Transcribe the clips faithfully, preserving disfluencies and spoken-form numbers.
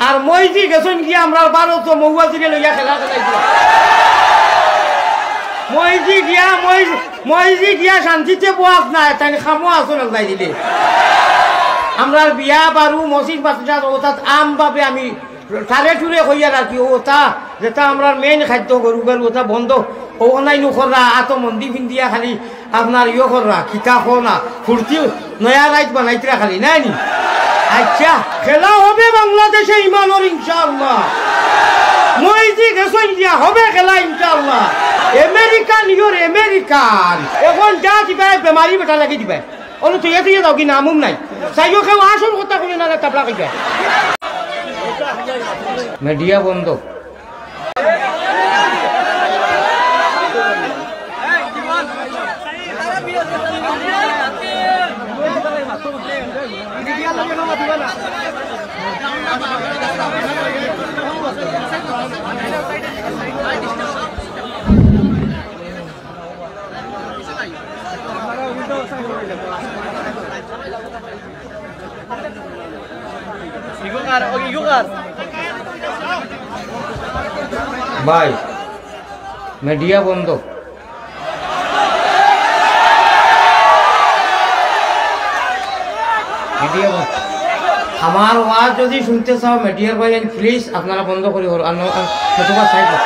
আর মইজি গেছইন গিয়া আমরার ভারত মৌয়াজিরে লইয়া খেলা খেলাইছে। মইজি গিয়া, মইজি, মইজি গিয়া শান্তিতে বওয়াত নাই, তাইন খামো আছইন আল্লায় দিলে। আমরার বিয়া বারু মসজিদ মাদ্রাসা অতাত আমভাবে আমি ঠারে ঠুরে কইয়ার আর কি, অতা যেটা আমরার main খাদ্য গরু গারু অতা বন্ধ। অউ অনাইনু কররা, আতো মন্দি ফিন্দিয়া খালি আপনার ইয়ো কররা, কিতা কও না, ফুর্তি নয়া রাইত বানাইতরা খালি, নায় নি? আচ্ছা, খেলা হবে বাংলাদেশে ইমানর ইনশাআল্লাহ। মইজি গেছইন গিয়া হবে খেলা ইনশাআল্লাহ। American year American. এখন যা দিবায় বেমারি বেটা লাগি দিবায়। অনো তুই এদিকে যাও কি নামুম নাই। চাইও কেউ আসল কথা কইও না রে, তাবলা কইবে। মিডিয়া বন্ধ। ভাই, মিডিয়া বন্ধ। মিডিয়া বন্ধ। আমার ওয়াজ যদি শুনতে চাও, মিডিয়ার ভাই, please আপনারা বন্ধ করি হল। আর ন-, আর নতুবা সাইড হোক।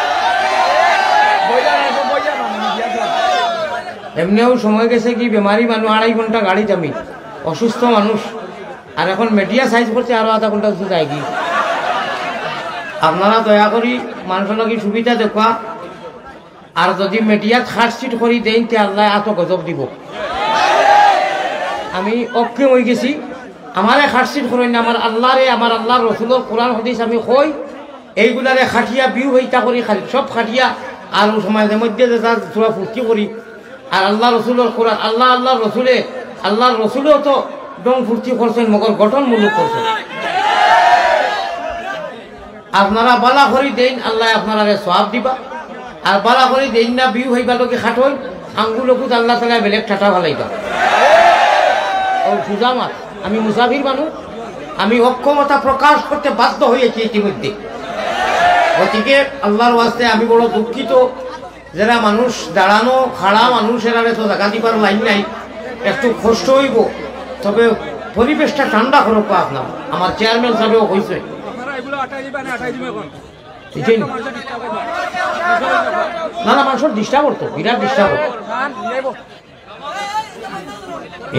এমনেও সময় গেছে কি, বেমারি মানুষ আড়াই ঘন্টা গাড়িত আমি, অসুস্থ মানুষ। আর এখন মিডিয়া সাইজ করতে আরো আধা ঘন্টা উঠে যায় কি? আপনারা দয়া করি মানুষর লাগি সুবিধা দেখবা। আর যদি মিডিয়াত খাটসিট করি দেইন, তে আল্লায় আতো গজব দিব। আমি অক্ষম অই গেছি, আমারে খাটসিট করইন না, আমার আল্লারে, আমার আল্লার রসুলর কোরআন হাদিস আমি কই, এইগুলারে খাটিয়া ভিউ হইতা করি খালি, সব খাটিয়া, আর অউ সমাজর মধ্যে যে যার থুড়া ফুর্তি করি, আর আল্লার রসুলর কোরআন, আল্লা, আল্লার রসুলে, আল্লার রসুলেও তো ঢং ফুর্তি করছইন, মগর গঠনমূলক করছইন। আপনারা বালা করি দেইন, আল্লায় আপনারারে সওয়াব দিবা। আর বালা করি দেইন না, ভিউ হইবার লাগি খাটইন, আঙ্গুল অগুত আল্লা তাআলায় বেলেগ ঠাটা ফালাইবা। অউ সুজা মাত, আমি মুসাফির মানুষ, আমি অক্ষমতা প্রকাশ করতে বাধ্য হইয়াছি ইতিমধ্যে। গতিকে আল্লার ওয়াস্তে আমি বড় দুঃখিত, যেরা মানুষ দাঁড়ানো, খাড়া মানুষ, এরারে তো জাগা দিবার লাইন নাই, একটু কষ্ট অইবো। তবে পরিবেশটা ঠান্ডা করউক্কা আপনারা, আমার চেয়ারম্যান সাহেবেও কইছে। আপনারা এগুলো আটাই দিবেন, আটাই দিবেন এখন। ঠিক আছে? না, না, মানুষর ডিস্টার্ব করতো, বিরাট ডিস্টার্ব করতো।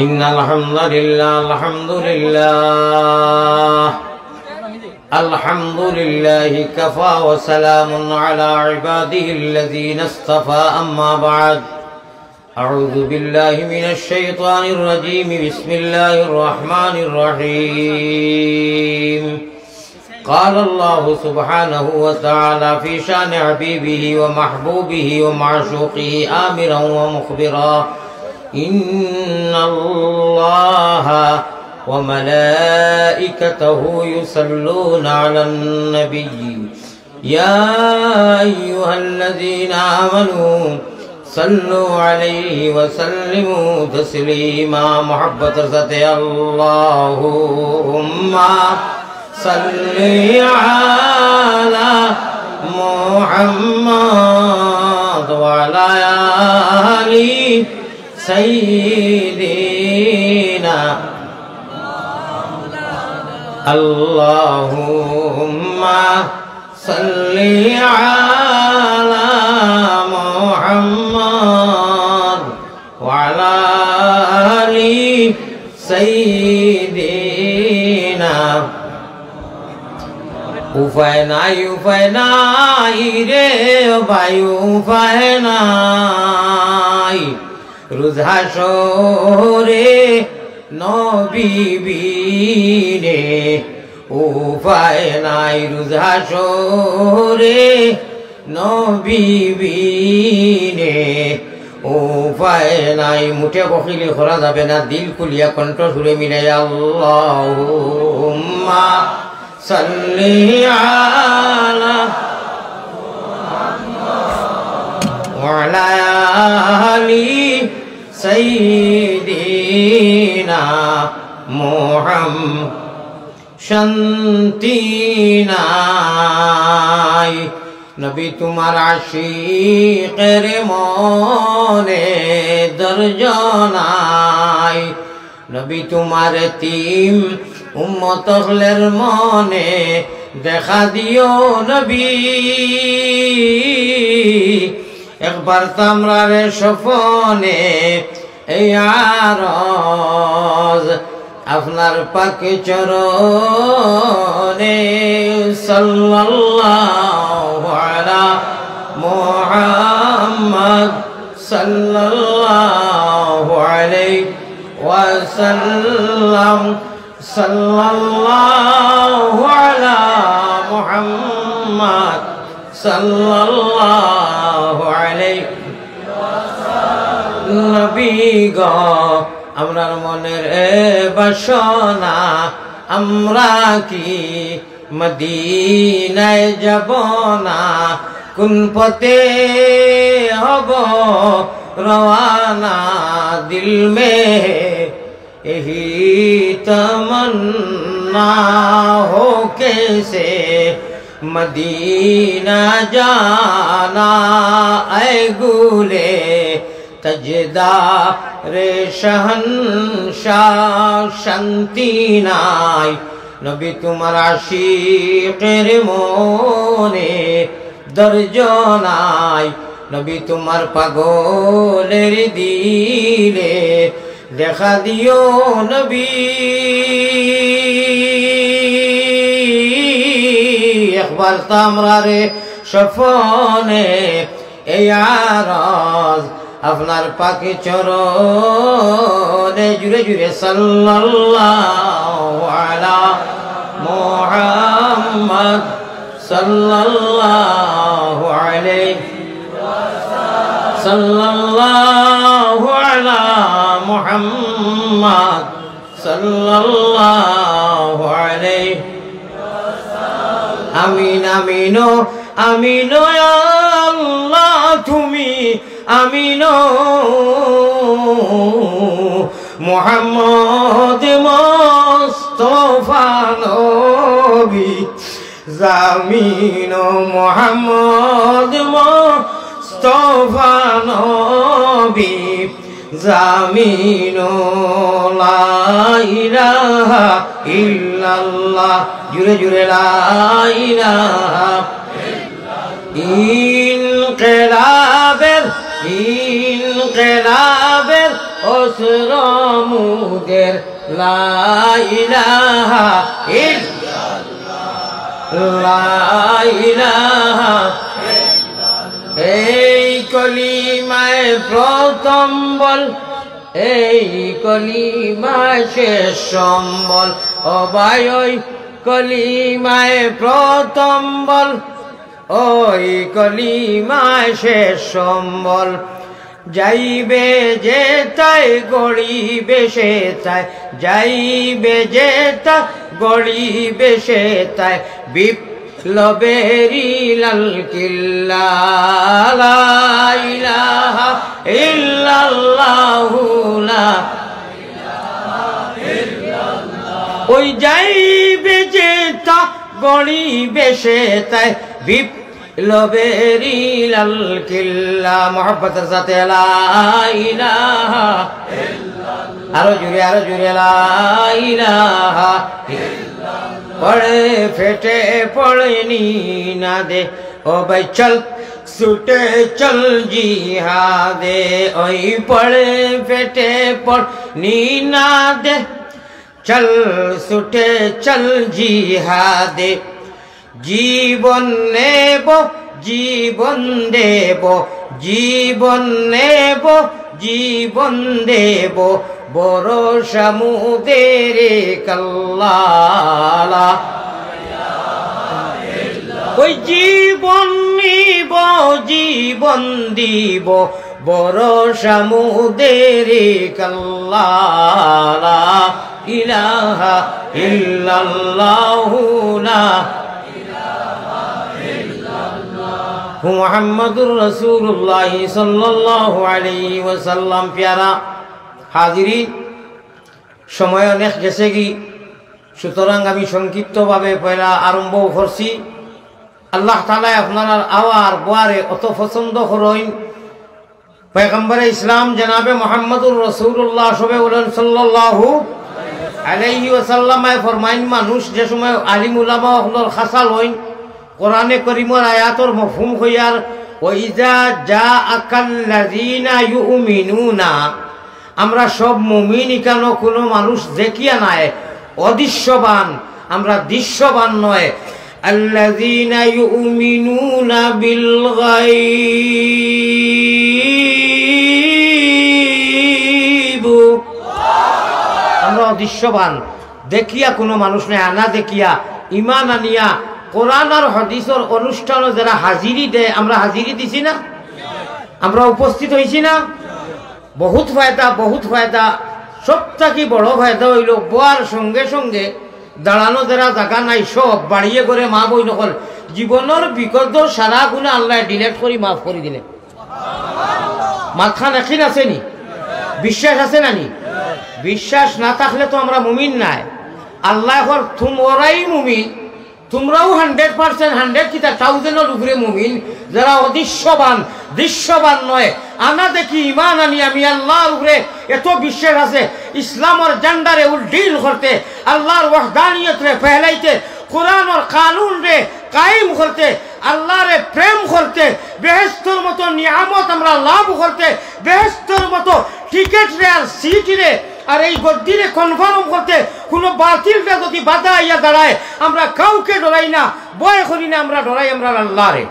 إن الحمد لله، الحمد لله، الحمد لله كفى وسلام على عباده الذين اصطفى، أما بعد. أعوذ بالله من الشيطان الرجيم. بسم الله الرحمن الرحيم. قال الله سبحانه وتعالى في شأن حبيبه ومحبوبه ومعشوقه آمرا ومخبرا: إن الله وملائكته يصلون على النبي، يا أيها الذين آمنوا صلوا عليه وسلموا تسليما. محبتر ساتھے اللهم صل على محمد وعلى آل سيدنا، اللهم صل على محمد وعلى آل سيدنا. উপায় নাই, উপায় নাই রে ভাই, উপায় নাই। রোজ হাশরে নবী বিনে উপায় নাই, রোজ হাশরে নবী বিনে উপায় নাই। মুটে বখিলি করা যাবে না, দিল খুলিয়া কণ্ঠ সুরে মিলাইয়া আল্লাহুম্মা সাল্লি আলা ওয়া আলা আলি সাইয়্যিদিনা মুহাম্মদ। শান্তি নাই। নবী তুমার আশিকের মনে ধৈর্য নাই। নবী তুমার এতিম উম্মত অকলের মনে দেখা দিও নবী। একবার তো আমরারে স্বপনে এই আরজ আপনার পাক চরণে। সাল্লাল্লাহু আলা মুহাম্মদ সাল্লাল্লাহু আলাইহি ওয়াসাল্লাম। সাল্লাল্লাহু আলা মুহাম্মদ সাল্লাল্লাহু আলাইহি। নবী গো, আমরার মনের এ বাসনা, আমরা কি মদিনায় যাব না? কোন পথে হব রওয়ানা? দিল মে এহি তমন্না হো কেসে মদিনা জানা। এ গুলে তাজদারে শাহনশাহ শান্তি নাই। নবী তুমার আশিকের মনে ধৈর্য নাই। নবী তুমার পাগলের দিলে দেখা দিও নবী। একবার তো আমরারে স্বপনে এই আরজ আপনার পাক চরণে। জুরে জুরে সাল্লাল্লাহু আলা মুহাম্মদ সাল্লাল্লাহু আলাইহি, সাল্লাল্লাহু আলা মুহাম্মদ সাল্লাল্লাহু আলাইহি। আমিন, আমিন, ও আমিন, ইয়া আল্লাহ তুমি আমিন। মুহাম্মদ মুস্তফা নবী জামিন। মুহাম্মদ মুস্তফা নবী জামিন। লা ইলাহা ইল্লাল্লাহ। জুরে জুরে লা ইলাহা। ইনকিলাবের, ইনকিলাবের অস্ত্র মুদের। লা ইলাহা ইল্লাল্লাহ, লা ইলাহা। এই কলিমায় প্রথম বল, এই কলিমায় শেষ সম্বল। ও ভাই, ওই কলিমায় প্রথম বল, ওই কলিমায় শেষ সম্বল। যাইবে যেতায় গড়িবে সেতায়, যাইবে যেতায় গড়িবে সেতায়, বিপ্লবেরই লাল কিল্লা। লা ইলাহা ইল্লাল্লাহু লা। ওই যাইবে যেতা গড়িবে সেতায়, বিপ্লবেরই লাল কিল্লা। মহব্বতের সাথে লা ইলাহা। আরো জুরে, আরো জুরে লা ইলাহা। পড়ে ফেটে পড়ে নি না দে, ও ভাই চল ছুটে চল জিহাদে। ওই পড়ে ফেটে পড় নি না দে, চল ছুটে চল জিহাদে। জীবন নেব, জীবন দেব, জীবন নেব, জীবন দেব, ভরসা মোদের এক আল্লাহ। ওই জীবন নিব, জীবন দিব, ভরসা মোদের এক আল্লাহ। লা ইলাহা ইল্লাল্লাহু লা। মুহাম্মাদুর রাসূলুল্লাহ সাল্লাল্লাহু আলাইহি ওয়াসাল্লাম। পিয়ারা হাজিরিন, সময় অনেক গেছেগি। সুতরাং আমি সংক্ষিপ্তভাবে পয়লা আরম্ভ করছি। আল্লাহ তাআলায় আপনারার আওয়ার বোয়ারে অত পছন্দ করইন। পয়গম্বরে ইসলাম জনাবে মুহাম্মদুর রাসূলুল্লাহ সবে বলেন সাল্লাল্লাহু আলাইহি ওয়াসাল্লামে ফরমাইন, মানুষ যে সময় আলিম উলামা অকলর খাছা লইন, কোরআনে করিমর আয়াতর মফহুম কইয়ার, "ওয়া ইজা জাআকাল্লাযীনা ইউমিনুনা", আমরা সব মুমিন, ইকানো কুনু মানুষ দেখিয়া নায়, অদৃশ্যবান, আমরা দৃশ্যবান নয়। আল্লাযীনা ইউমিনুনা বিল গায়ব। আমরা অদৃশ্যবান, দেখিয়া কুনু মানুষ নায়, আনা দেখিয়া, ইমান আনিয়া, কোরআন আর হাদিসর অনুষ্ঠানো যেরা হাজিরি দেয়, আমরা হাজিরি দিছি না? আমরা উপস্থিত হইছি না? বহুত ফায়দা, বহুত ফায়দা। সব থাকি বড় ফায়দা অইলো, বওয়ার সঙ্গে সঙ্গে দাঁড়ানো যেরা জাগা নাই, সব বাড়িয়ে করে মা বইন অকল জীবনর বিগত সারা গুনা আল্লায় delete করি মাফ করি দিলে। মাতখান একিন আছে নি? বিশ্বাস আছে না নি? বিশ্বাস না থাকলে তো আমরা মুমিন নায়। আল্লায় কর, "তুমরাই মুমিন, তুমরাউ hundred percent, hundred কিতা, thousand অর উপরে মুমিন, যেরা অদৃশ্যবান, দৃশ্যবান নয়, আনা দেখি ইমান আনি আমি আল্লাহর উপরে এত বিশ্বাস আছে, ইসলামর ঝান্ডারে উড্ডীন করতে, আল্লাহর ওয়াহদানিয়তরে ফেলাইতে, কোরআনর কানুনরে কায়েম করতে, আল্লাহরে প্রেম করতে, বেহেশতর মতো নিয়ামত আমরা লাভ করতে, বেহেশতর মতো টিকিটরে আর সিটরে আর এই গদ্দিরে confirm করতে কুনু বাতিলরে যদি বাধা আইয়া দাঁড়ায়, আমরা কাউকে ডরাই না, ভয় করি না, আমরা ডরাই আমরার আল্লাহরে।"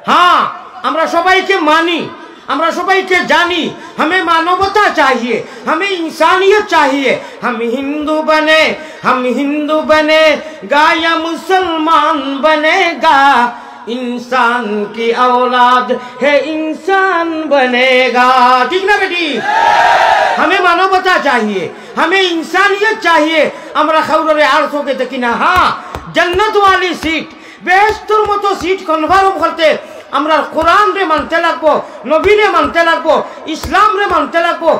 হ্যাঁ, আমরা সবাইকে মানি, আমরা সবাইকে জানি। हमें मानवता चाहिए, हमें इंसानियत चाहिए। हम हिंदू बने, हम हिंदू बनेगा या मुसलमान बनेगा, इंसान की औलाद है इंसान बनेगा। ঠিক না বেটি? हमें मानवता चाहिए, हमें इंसानियत चाहिए। আমরা কাউরে আর চোখে দেখি না। হ্যাঁ, জান্নাত ওয়ালি সিট, বেহেশতর মতো সিট confirm করতে আমরা কোরআনরে মানতে লাগবো, নবীরে মানতে লাগবো, ইসলামরে মানতে লাগবো।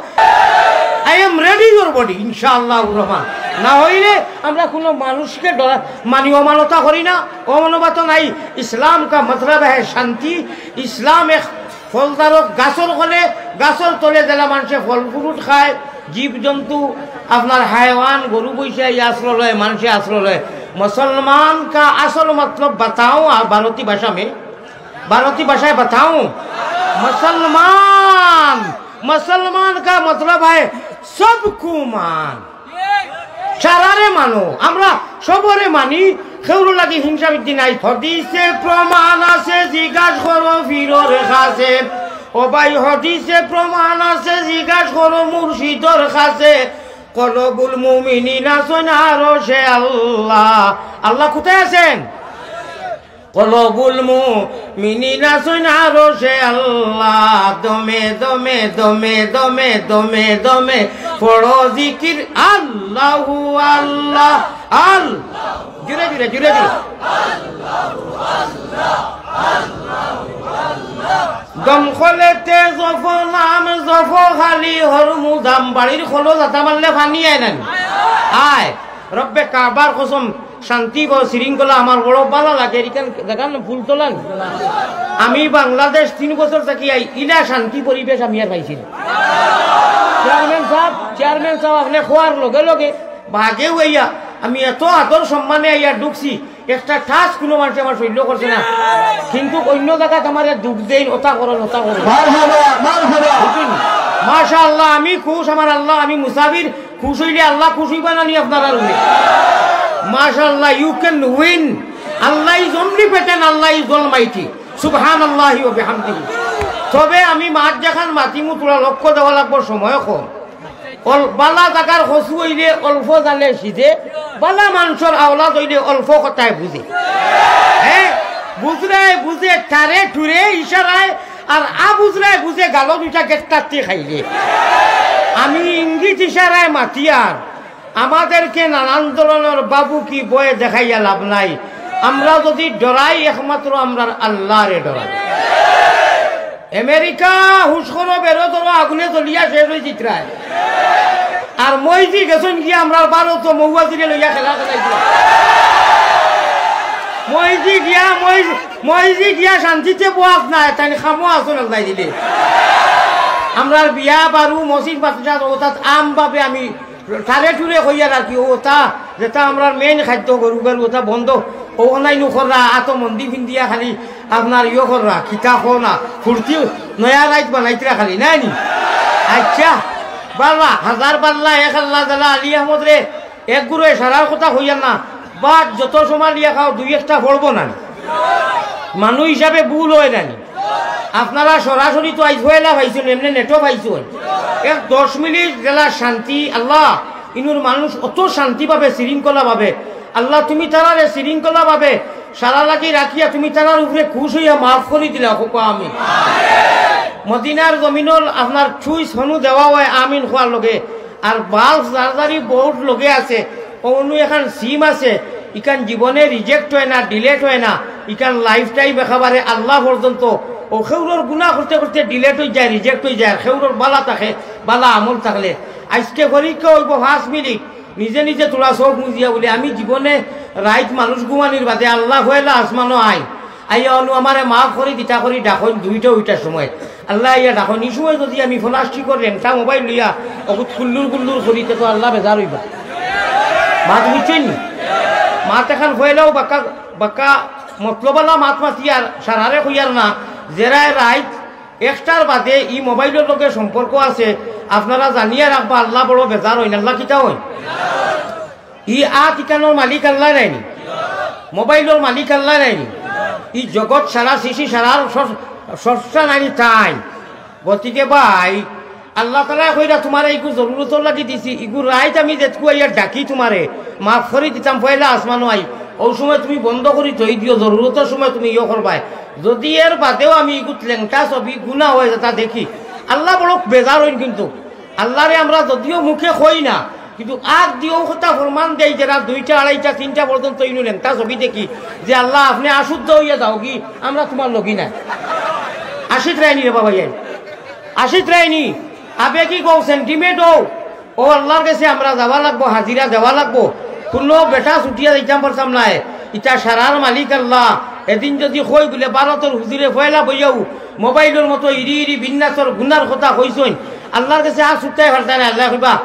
I am ready your body, ইনশাআল্লাহুর রহমান। না হইলে আমরা কুনু মানুষকে ডরা-, মানি অমানতা করি না, অমানবতা নাই। ইসলাম কা মতলব হ্যায় শান্তি। ইসলাম এক ফলদারক গাছর কলে, গাছর তলে যেলা মানষে ফল fruit খায়, জীবজন্তু, আপনার হায়ওয়ান, গরু বইছে, এই আশ্রয় লয়, মানষে আশ্রয় লয়। মুসলমান কা আসল মতলব বাতাও, আর ভারতী ভাষা মে, ভারতী ভাষায় বাতাও, মুসলমান, মুসলমান কা মতলব হ্যায় সবকু মান। সারারে মানো, আমরা সবরে মানি, কেউর লাগি হিংসা বিদ্বেষ নাই। হাদিসে প্রমাণ আছে, জিজ্ঞাস করো পীরর কাছে। ও ভাই, হাদিসে প্রমাণ আছে, জিজ্ঞাস করো মুর্শিদর কাছে। কলবুল মুমিনিন আছইন আরশে আল্লাহ। আল্লাহ কোথায় আছেন? কলবুল মুমিনিন আছইন আরশে আল্লাহ। দমে দমে, দমে দমে, দমে দমে পড়ো জিকির আল্লাহু আল্লাহ, আল-, জুরে জুরে, জুরে জুরে। দমকলেতে জপো নাম, জপো খালি হরমুদাম। বাড়ির খলো যাতা মারলে পানি আয় না নি? আয়। রব্বে কাবার কসম, শান্তি বা শৃঙ্খলা আমার বড় ভালা লাগে। এখান জাগার নাম ফুলতলা নি? আমি বাংলাদেশ তিন বছর থাকি আই, ইলা শান্তি পরিবেশ আমি আর পাইছি না। চেয়ারম্যান সাব, চেয়ারম্যান সাব, আপনে খোয়ার লগে লগে বাগে আইয়া, আমি এত আদর সম্মানে আইয়া ঢুকছি, একটা ঠাস কুনু মানষে আমার সহ্য করছে না। কিন্তু অন্য জাগাত আমারে দুখ দেইন, ওটা করইন, ওটা করইন। মারহাবা, মারহাবা। বুঝছইন? মাশাআল্লাহ, আমি খুশ, আমার আল্লাহ, আমি মুসাফির, খুশ অইলে আল্লাহ খুশ অইবা না নি আপনারার উপরে? মাশাআল্লাহ, you can win. Allah is omnipotent, Allah is almighty. সুবহানাল্লাহি ওয়া বিহামদিহি। তবে আমি মাত যেখান মাতিমু, থুড়া লক্ষ্য দেওয়া লাগবো, সময় কম। অল-, বালা জাগার কচু অইলে অল্প জালে সিজে, বালা মানষর আওলাদ অইলে অল্প কথায় বুঝে। হ্যাঁ, বুঝরায় বুঝে ঠারে ঠুরে ইশারায়, আর আবুঝরায় বুঝে গালো দুইটা গেট্টাত্তি খাইলে। আমি ইঙ্গিত ইশারায় মাতিয়ার, আমাদেরকে নানান ধরনর বাবুকি ভয় দেখাইয়া লাভ নাই। আমরা যদি ডরাই, একমাত্র আমরার আল্লাহরে ডরাই। আমেরিকা, হুশ করো, বেরো ধরো, আগুনে জ্বলিয়া শেষ অইযিতরায়। আর মইজি গেছইন গিয়া আমরার ভারত মৌয়াজিরে লইয়া খেলা খেলাইছিল। মইজি গিয়া, মইজি, মইজি গিয়া শান্তিতে বওয়াত নাই, তাইন খামো আছইন আল্লায় দিলে। আমরার বিয়া বারু মসজিদ মাদ্রাসা অতাত আমভাবে আমি ঠারে ঠুরে কইয়া রাখি, অতা যেটা আমরার মেইন খাদ্য গরু গারু অতা বন্ধ। অউ অনাই নু কররা, আতো মন্দি ফিন্দিয়া খালি আপনার ইয়ো কররা, কিতা কও না, ফুর্তি নয়া রাইত বানাইতরা খালি, নায় নি? আচ্ছা, বাল্লা, হাজার বাল্লা, এক আল্লা জালা, আলী আহমদ রে, এক গুরুয়ে সারার কথা কইয়ার না, বাদ যত সময় লিয়া খাও, দুই একটা পড়বো না নি? মানুষ হিসাবে ভুল অয় না নি? আপনারা সরাসরি তো আইজ পয়লা পাইছইন, এমনে নেটও পাইছইন। এক দশ মিনিট যেলা শান্তি, আল্লাহ, ইনুর মানুষ অত শান্তিভাবে, শৃঙ্খলাভাবে, আল্লাহ, তুমি তারারে শৃঙ্খলাভাবে সারা লাগি রাখিয়া তুমি তারার উপরে খুশ অইয়া মাফ করি দিলাও, কউক্কা আমিন। মদিনার জমিনর আপনার ছুঁইছ হনু দেওয়া অয় আমিন কওয়ার লগে, আর বাল্ব চার্জারি বোর্ড লগে আছে, অউ অনু এখান সিম আছে, ইখান জীবনে reject অয় না, delete অয় না, ইখান life time একেবারে আল্লাহ পর্যন্ত। অউ কেউরর গুনা করতে করতে delete অইযায়, reject অইযায়, আর কেউরর বালা থাকে, বালা আমল থাকলে। আইজকে পরীক্ষা অইবো পাঁচ মিনিট, নিজে নিজে থুড়া চউখ মুজিয়া বুলে, আমি জীবনে রাইত মানুষ ঘুমানির বাদে আল্লাহ পয়লা আসমানো আইন, আইয়া অনু আমারে মাফ করি দিতা করি ডাকইন দুইটা উইটার সময়। আল্লায় আইয়া ডাকইন, ই সময় যুদি আমি ফলাস্টিকর লেংটা মোবাইল লইয়া অগুত কুল্লুর কুল্লুর করি, তে তো আল্লাহ বেজার অইবা। মাত বুঝছইন নি? মাত এখান পয়লাউ বাক্কা, বাক্কা মতলবআলা মাত মাতিয়ার, সারারে কইয়ার না, যেরায় রাইত একটার বাদে ই মোবাইলর লগে সম্পর্ক আছে, আপনারা জানিয়া রাখবা, আল্লাহ বড় বেজার অইন। আল্লাহ কিতা অইন? ই আত ইখানর মালিক আল্লাহ নায় নি? মোবাইলর মালিক আল্লাহ নায় নি? ই জগৎ সারা, সৃষ্টি সারার স্রষ-, স্রষ্টা নায় নি তাইন? গতিকে ভাই, আল্লাহ তাআলায় কইরা তুমারে ইগু জরুরতর লাগি দিছি, ইগু রাইত আমি যেতকু আইয়া ডাকি তুমারে, মাফ করি দিতাম, পয়লা আসমানো আই, অউ সময় তুমি বন্ধ করি থই দিও, জরুরতর সময় তুমি ইয়ো করবায়। যুদি এর বাদেও আমি ইগুত লেংটা ছবি গুনা অয় যেটা দেখি, আল্লাহ বড় বেজার অইন। কিন্তু আল্লারে আমরা যুদিও মুখে কই না, কিন্তু আত দিও কথা ফরমান দেই, যেরা দুইটা, আড়াইটা, তিনটা পর্যন্ত ইনু লেংটা ছবি দেখি যে, "আল্লাহ, আপনে আশুদ্ধ অইয়া যাওগি, আমরা তুমার লগি নায়।" আশিত রায়নি রে বাবা, ইয়াই আশিত রায়নি, আবেগি গো, sentiment অউ, অউ আল্লার গেছে আমরা যাওয়া লাগবো, হাজিরা দেওয়া লাগবো। কুনু বেটা ছুটিয়া যাইতাম পারতাম নায়। ইতা সারার মালিক আল্লাহ। এদিন যুদি কই বুলে ভারতর হুজুরে পয়লা বইয়াউ মোবাইলর মতো ইরি ইরি বিন্যাসর গুনার কথা কইছইন, আল্লার গেছে আর ছুটতায় পারতায় নায়। আল্লায় কইবা,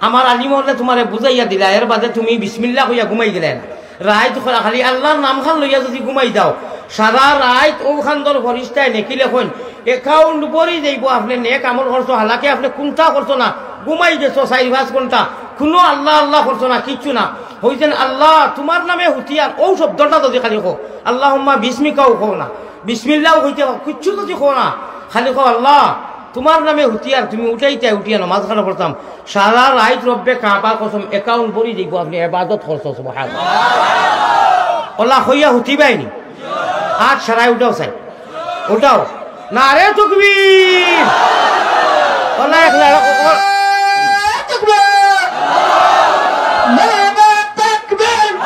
"আমার আলিম অকলে তুমারে বুঝাইয়া দিলা, এর বাদে তুমি বিসমিল্লাহ কইয়া ঘুমাই গেলায় না।" রাইত খরা খালি আল্লার নামখান লইয়া যুদি ঘুমাই যাও, সারা রাইত অউ খান্দর ফিরিস্তায় নেকি লেখইন, account ভরি যাইবো, আপনে নেক আমল করছো, হালাকে আপনে কুন্তা করছো না, ঘুমাই গেছো চাইর পাঁচ ঘন্টা, কুনু আল্লাহ আল্লাহ করছো না, কিচ্ছু না। কইছইন, "আল্লাহ, তুমার নামে হুতিয়ার", অউ শব্দটা যুদি খালি কও, "আল্লাহুম্মা বিসমিকাও" কও না, বিসমিল্লাও কইতে কও, কিচ্ছু যুদি কও না, খালি কও, "আল্লাহ, তুমার নামে হুতিয়ার", তুমি উঠাইতায় উঠিয়া নমাজ খানো পড়তাম, সারা রাইত রব্বে কাবা কসম account ভরি যাইবো, আপনে ইবাদত করছো, সুবহানাল্লাহ। অলা কইয়া হুতিবায়নি। আত সারায় উঠাও চাই। উঠাও। নারে তাকবীর। অলা এক নারে তাকবীর। নারে তাকবীর।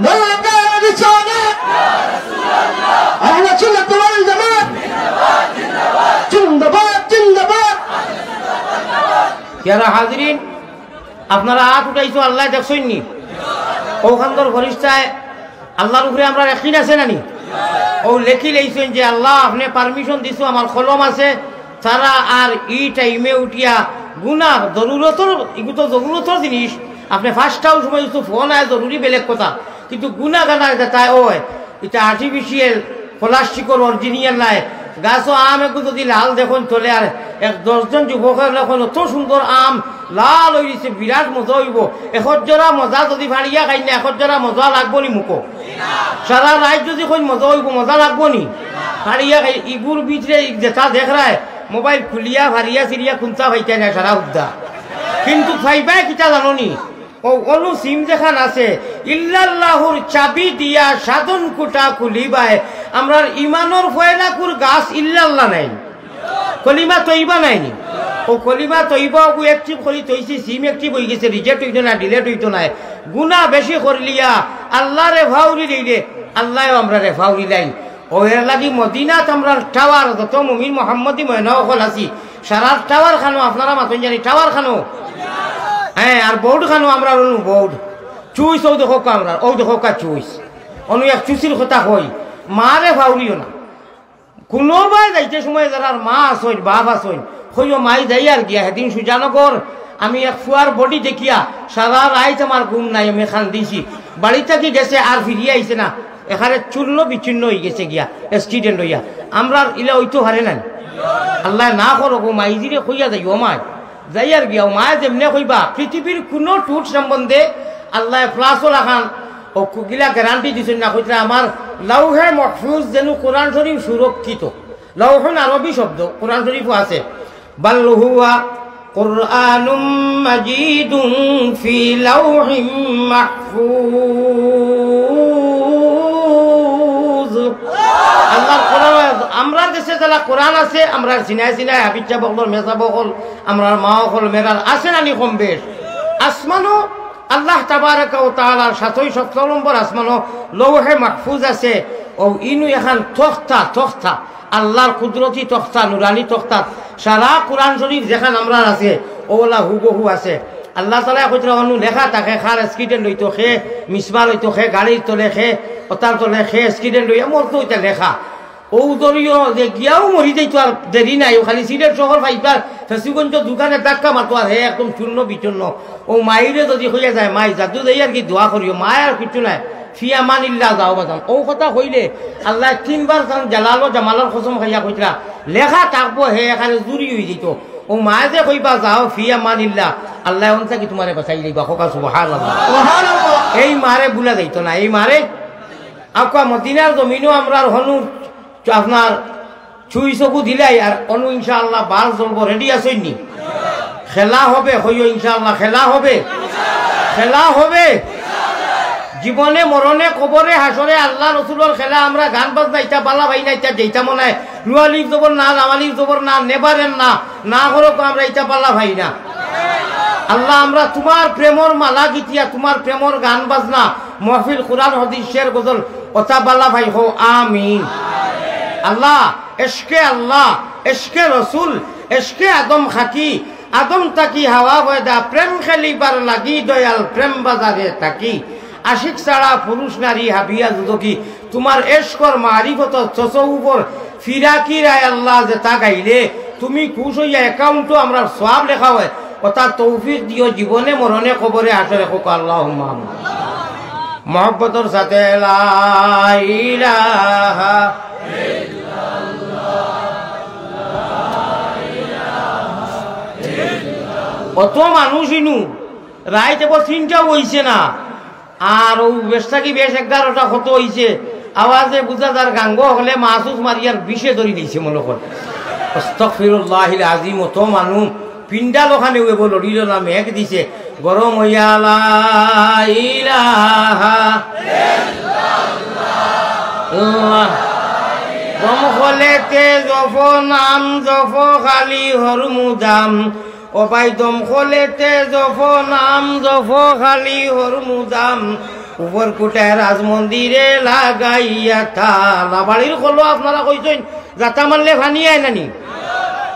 নারে রিসালাত। আহলে সুন্নাত ওয়াল জামাত। জিন্দাবাদ, জিন্দাবাদ। ইয়ারা হাজিরিন, আপনারা আত উঠাইছো, আল্লায় দেখছইন নি? অউ খান্দর ফিরিস্তায় আল্লার উপরে আমরার একিন আছে না নি? অউ লেখি লইছইন যে, "আল্লাহ, আপনে permission দিছো, আমার কলম আছে, তারা আর ই টাইমে উঠিয়া গুনার জরুরতর, ইগু তো জরুরতর জিনিস, আপনে পাঁচটাও সময় উঠছো, ফোন আয় জরুরি বেলেগ কথা, কিন্তু গুনা গানা যেটা অয়, ইটা artificial প্লাস্টিকর original নায়।" গাছো আম এগু যুদি লাল দেখইন তলে, আর এক দশজন যুবকে দেখইন অত সুন্দর আম লাল অইছে, বিরাট মজা অইবো। একর জোড়া মজা যুদি ফাড়িয়া খাইন না, একর জোড়া মজা লাগবো নি মুখো? সারা রাইত যুদি কইন মজা অইবো, মজা লাগবো নি? ফাড়িয়া খাই, ইগুর ভিতরে ই যেটা দেখরায়, মোবাইল খুলিয়া ফাড়িয়া ছিড়িয়া কুন্তা পাইতায় না, সারা হুদ্দা। কিন্তু পাইবায় কিতা জানো নি? অউ অনু সিম যেখান আছে, ইল্লাল্লাহুর চাবি দিয়া সাধন কুটা খুলিবায়। আমরার ইমানর ফয়লাকুর গাছ ইল্লাল্লাহ নায় নি? কলিমা তৈবা নায় নি? অউ কলিমা তৈবা অগু active করি থইছি, সিম active অইগেছে, reject অইতো নায়, delete অইতো নায়। গুনা বেশি করলিয়া আল্লারে ফাউরি লইলে, আল্লায়ও আমরারে ফাউরি লাইন। অউ এর লাগি মদিনাত আমরার টাওয়ার যত মুমিন মোহাম্মদী ময়না অকল আছি, সারার টাওয়ার খানো, আপনারা মাতইন জানি টাওয়ার খানো। হ্যাঁ, আর বোর্ড খানো, আমরার অনু বোর্ড। চুইস, অউ দেখউক্কা আমরার, অউ দেখউক্কা চুইস। অনু এক চুইসর কথা কই, মারে ফাউরিও না। কুনুবায় যাইতে সময় যারার মা আছইন, বাপ আছইন, কইও, "মাই যাইয়ার গিয়া।" হেদিন সুজানগর আমি এক ফুয়ার বডি দেখিয়া সারা রাইত আমার ঘুম নাই, আমি কান্দিছি। বাড়ি থাকি গেছে, আর ফিরিয়া আইছে না, একেবারে চূর্ণ বিচূর্ণ অইগেছে গিয়া, অ্যাক্সিডেন্ট অইয়া। আমরার ইলা অইতো পারে না নি? আল্লায় না করউক, অউ মাইজিরে কইয়া যাইও, "মাই, যাইয়ার গিয়া।" অউ মায়ে যেমনে কইবা, পৃথিবীর কুনু টুট সম্বন্ধে আল্লায় প্লাসও রাখান, অউ কুগিলা গ্যারান্টি দিছইন না, কইতরা আমার লাউহে মাহফুজ যেন কোরআন শরীফ সুরক্ষিত। লাউহুন আরবি শব্দ, কোরআন শরীফও আছে। বাল হুয়া কুরআনুম মাজিদুন ফি লাউহিম মাহফুজ। আল্লাহর কোরআন, আমরার দেশে যেলা কোরআন আছে, আমরার সিনায় সিনায় হাফিজ সাব অকল, মেসাব অকল, আমরার মা অকল, মেরার আছে না নি কম বেশ? আসমানো আল্লাহ তাবারাকা ওয়া তাআলার সাতশো সতেরো নম্বর আসমানো লৌহে মাহফুজ আছে। অউ ইনু এখান তখতা, তখতা, আল্লাহর কুদরতি তখতা, নুরানি তখতা, সারা কোরআন শরীফ যেখান আমরার আছে, অউলা হুবহু আছে। আল্লাহ তাআলায় কইতরা, "অনু লেখা থাকে, কার অ্যাক্সিডেন্ট অইতো, কে মিসমার অইতো, কে গাড়ির তলে, কে অতার তলে, কে অ্যাক্সিডেন্ট অইয়া মরতো, অইতা লেখা।" অউ দরিও যে গিয়াও মরি যাইতো, আর দেরি নাই, অউ খালি সিলেট শহর পাইবার, ফেঞ্চুগঞ্জ দোকানে ধাক্কা মারতো, আর হে একদম চূর্ণ বিচূর্ণ। অউ মাইরে যুদি কইয়া যায়, "মাই, যাদু যাইয়ার গি, দোয়া করিও, মাই আর কিচ্ছু নাই, ফি আমানিল্লাহ, যাও বাজান।" অউ কথা কইলে আল্লায় তিনবার তান জালাল ও জামালর কসম খাইয়া কইতরা, "লেখা থাকবো, হে এখানে জুরি অইযিতো।" অউ মায়ে যে কইবা, "যাও, ফি আমানিল্লাহ", আল্লায় অন থাকি তুমারে বাচাই লইবা। কউক্কা সুবহানাল্লাহ। সুবহানাল্লাহ। এই মারে ভুলা যাইতো না, এই মারে। আউক্কা মদিনার জমিনো আমরার হনু আপনার চুই চকু দিলাই, আর অনু ইনশাআল্লাহ বাস জ্বলবো, রেডি আছইন নি? খেলা হবে, কইও ইনশাআল্লাহ, খেলা হবে, খেলা হবে। জীবনে মরণে কবরে হাশরে আল্লাহ রসুলর খেলা, আমরা গান বাজনা ইতা বালা পাই না, ইতা যেইতা মনে হয়, লুয়ালিফ জবর না, লামালিফ জবর না, নেভার এন্ড না, না করো তো আমরা ইতা বালা পাই না। আল্লাহ, আমরা তুমার প্রেমর মালা গিতিয়া, তুমার প্রেমর গান বাজনা, মহফিল, কোরআন, হাদিস, শের, গজল, অতা বালা পাই, কও আমিন। আল্লাহ, এশকে আল্লাহ, এশকে রসুল, এশকে আদম খাকি, আদম থাকি হাওয়া পয়দা, প্রেম খেলিবার লাগি দয়াল প্রেম বাজারে থাকি। আশিক ছাড়া পুরুষ নারী হাবিয়া দুদকি, তুমার এশকর মারিফত তসৌফর ফিরাকি রায় আল্লাহ যেতা গাইলে, তুমি খুশ অইয়া অ্যাকাউন্টো আমরার সওয়াব লেখা হয়, অতা তৌফিক দিও জীবনে মরণে কবরে হাশরে, কউক্কা আল্লাহুম্মা আমিন। মহব্বতর সাথে লা ইলাহা। অত মানুষ ইনু, রাইত এবো তিনটাও অইছে না, আর অউ বেশ থাকি বেশ এগারোটা কত অইছে, আওয়াজে বুঝা যার গাঙ্গো হকলে মাসুস মারিয়ার বিষে ধরি দিছে মনে কর। আস্তাগফিরুল্লাহিল আজিম, অত মানুষ পিন্ডাল অখানে অইবো লড়িল না, মেঘ দিছে গরম অইয়া লা ইলাহা ইল্লাল্লাহ। দম খলেতে জফো নাম জফো খালি হরমুদাম, ও ভাই, দম খলেতে জফো নাম জফো খালি হরমুদাম, উপর কুটায় রাজমন্দিরে লাগাইয়া তালা। বাড়ির খলো আপনারা কইছইন, জাতা মারলে পানি আয় না নি?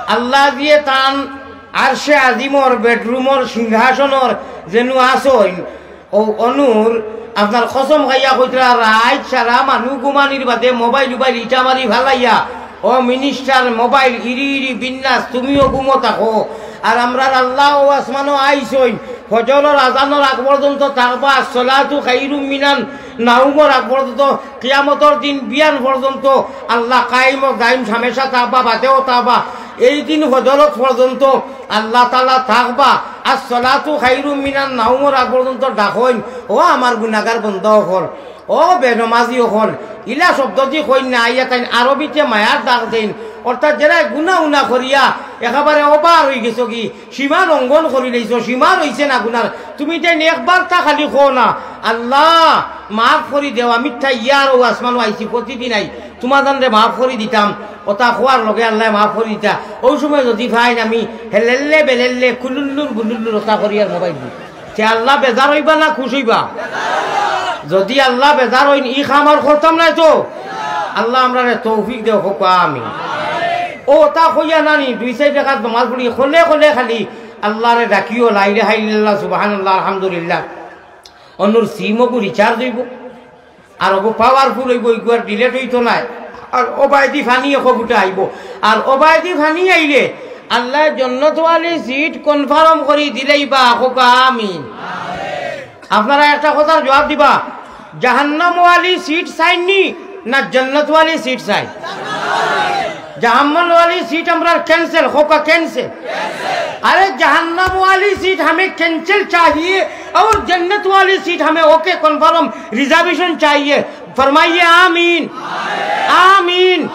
আল্লাহ দিয়ে তান আরশে আজিমর বেডরুমর সিংহাসনর যেনু আছইন, অউ অনুর আপনার কসম খাইয়া কইতরা, রাইত সারা মানুষ ঘুমানির বাদে মোবাইল উবাইল ইটা মারি ফালাইয়া, ও মিনিস্টার মোবাইল ইরি ইরি বিন্যাস, তুমিও ঘুমো থাকো। আর আমরার আল্লাহ অউ আসমানো আইছইন, ফজরর আজানর আগ পর্যন্ত থাকবা, সলাতু খাইরুম মিনান নাউমর আগ পর্যন্ত, কিয়ামতর দিন বিয়ান পর্যন্ত আল্লাহ কায়েম ও দায়েম হামেশা থাকবা, বাদেও থাকবা। এই দিন হজরত পর্যন্ত আল্লাহ তাআলা থাকবা। আর সলাতু খাইরুম মিনান নাউমর আগ পর্যন্ত ডাকইন, "ও আমার গুনাগার বন্দা অকল, ও বেনমাজি অকল।" ইলা শব্দ দি কইন না, আইয়া তাইন আরবিতে মায়ার ডাক দেইন। অর্থাৎ যেরা গুনা উনা করিয়া একেবারে ওভার অইগেছো গি, সীমা লঙ্ঘন করিলাইছো, সীমা রইছে না গুনার। তুমি তাইন একবার তা খালি কও না, "আল্লাহ, মাফ করি দেও, আমি তাইয়ার অউ আসমানো আইছি, প্রতিদিন আই, তুমার জানরে মাফ করি দিতাম।" অতা কওয়ার লগে আল্লায় মাফ করি দিতা। অউ সময় যুদি পাইন আমি হেলেল্লে বেলেল্লে কুলুল্লুর গুলুল্লুর অতা করিয়ার মোবাইল দি। তে আল্লাহ বেজার অইবা না খুশ অইবা? যুদি আল্লাহ বেজার অইন, ই কাম আর করতাম নায় তো। আল্লাহ আমরারে তৌফিক দেও, কউক্কা আমিন। ও তা কইয়া নানি, দুই চাইর রাকাত নমাজ পড়ি, খলে খলে খালি আল্লারে ডাকিও, লা ইলাহা ইল্লাল্লাহ, সুবহানাল্লাহ, আলহামদুলিল্লাহ। অন্যর সিমও গু recharge অইবো, আর অগু powerful অইবো, ইগু আর delete অইতো নায়। আর অবায়দি ফানি এক ফুটা আইবো, আর অবায়দি ফানি আইলে আল্লায় জন্নতওয়ালি seat confirm করি দিলাইবা, কউক্কা আমিন। আপনারা একটা কথার জবাব দিবা, জাহান্নামওয়ালি seat চাইননি না জন্নতওয়ালি seat চাই? জাহান্নামওয়ালি seat আমরার cancel, কউক্কা cancel। अरे, जहन्नम वाली सीट हमें कैंसिल चाहिए और जन्नत वाली सीट हमें ओके कन्फर्म रिजर्वेशन चाहिए। फरमाइए आमीन, आमीन।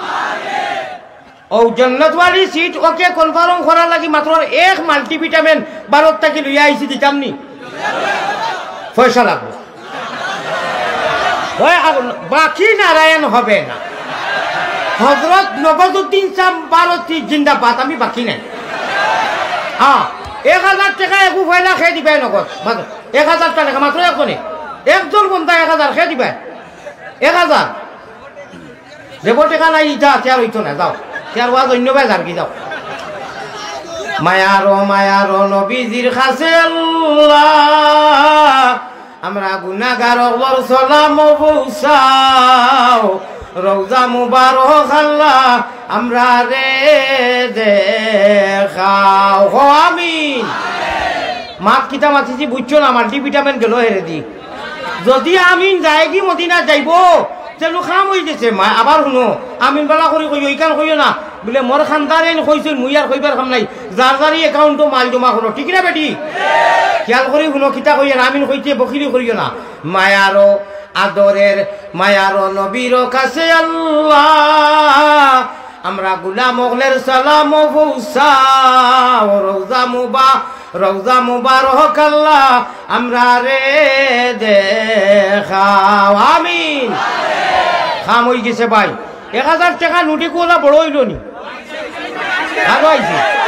ও জন্নতওয়ালি সিট ওকে কনফার্ম করার লাগি মাত্র এক মাল্টিভিটামিন ভারত থাকি লইয়া আইছি, দিতাম নি? পয়সা লাগবো। ওই আগুন, বাকি নারায়ণ হবে না। হজরত নবজুদ্দিন সাহেব ভারতী জিন্দাবাদ, আমি বাকি নাই। হ্যাঁ, এক হাজার টেকা এগু পয়লা খেয়ে দিবায় নগদ। মাত্র এক হাজার টেকা, মাত্র একজনে, একজন বন্দা এক হাজার খেয়ে দিবায়। এক হাজার। দেবো টেকা নাই, ইটা তে আর অইতো না, যাও। তে আর ওয়াজ অন্য বায় যার কি, যাও। মায়ারো, মায়ারো নবীজির কাছে আল্লাহ, আমরা গুনাগার অকলর সালাম পৌঁছাও। রওজা মুবারক আল্লাহ, আমরারে দেখাও। কও আমিন। মাত কিতা মাতিছি বুঝছো না, মাল্টিভিটামিন গেল হেরে দি। যদি আমিন যায়গি মদিনা যাইবো, তেনু কাম অইগেছে। মা-, আবার হুনো, আমিন বালা করি কইও, ইখান কইও না। বুলে, "মোর খান্দারে ইন কইছইন, মুই আর কইবার কাম নাই।" যার যারই অ্যাকাউন্টো মাল জমা করো, ঠিক না বেটি? খেয়াল করি হুনো, কিতা কইয়ার, আমিন কইতে বখিলি করিও না। মায়ারো আদরের, মায়ারো নবীর কাছে আল্লাহ, আমরা গুলাম অকলর সালাম পৌঁছাও। রওজা মুবা-, রওজা মুবারক আল্লাহ, আমরারে দেখাও। আমিন। কাম অইগেছে ভাই। এক হাজার টেকা নুটি কোলা বড় অইলো নি? ভালো অইছে।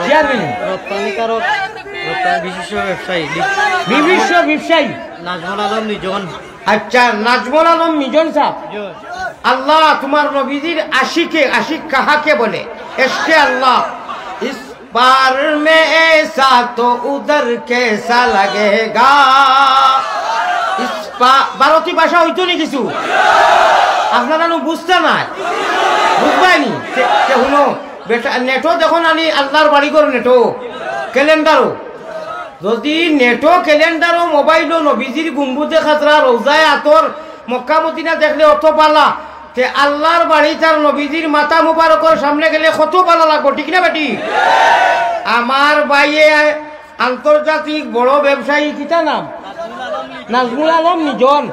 চেয়ারম্যান। রপ্তানিকারক, রপ্তানি বিশিষ্ট ব্যবসায়ী। বিশিষ্ট ব্যবসায়ী। নাজমুল আলম নিজন। আচ্ছা, নাজমুল আলম মিজন সাহেব। জি। আল্লাহ, তোমার নবীজির আশিকে, আশিক কাহাকে বলে? এশকে আল্লাহ। ইস পার মে এসা তো উদর কেসা লাগেগা। ইস পা-, ভারতী ভাষা অইতো নি কিছু? আপনারা নু বুঝতা নায়, বুঝবায় নি? তে, তে হুনো, বেটা, নেটো দেখো না নি, আল্লাহর বাড়িঘর নেটো, ক্যালেন্ডারও। যদি নেটো, ক্যালেন্ডারও, মোবাইলও নবীজির গুম্বুজে খাজরা, রওজায়ে আতর, মক্কা মদিনা দেখলে অত বালা, তে আল্লাহর বাড়িত আর নবীজির মাথা মুবারকর সামনে গেলে কত বালা লাগবো, ঠিক না বেটি? আমার ভাইয়ে আন্তর্জাতিক বড় ব্যবসায়ী, কিতা নাম? নাজমুল আলম মিজন।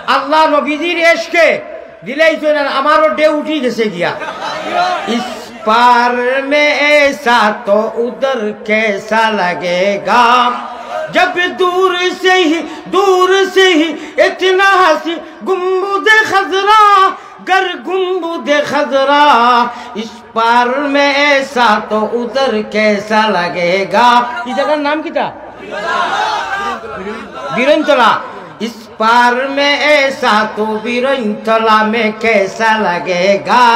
আল্লাহ নবীজির এশকে দিলাইছইন, আর আমারও ঢেউ উঠি গেছে গিয়া। ইস পার মে এসা তো উদর কেসা লাগেগা। জব দূর সে হি, দূর সে হি ইতনা হাসি গুম্বুদে খাজরা, गर गुंबद खजरा इस पार में ऐसा तो उधर कैसा लगेगा। ই জাগার নাম কিতা? বিরইনতলা। इस पार में ऐसा तो बिरइनतला में कैसा लगेगा।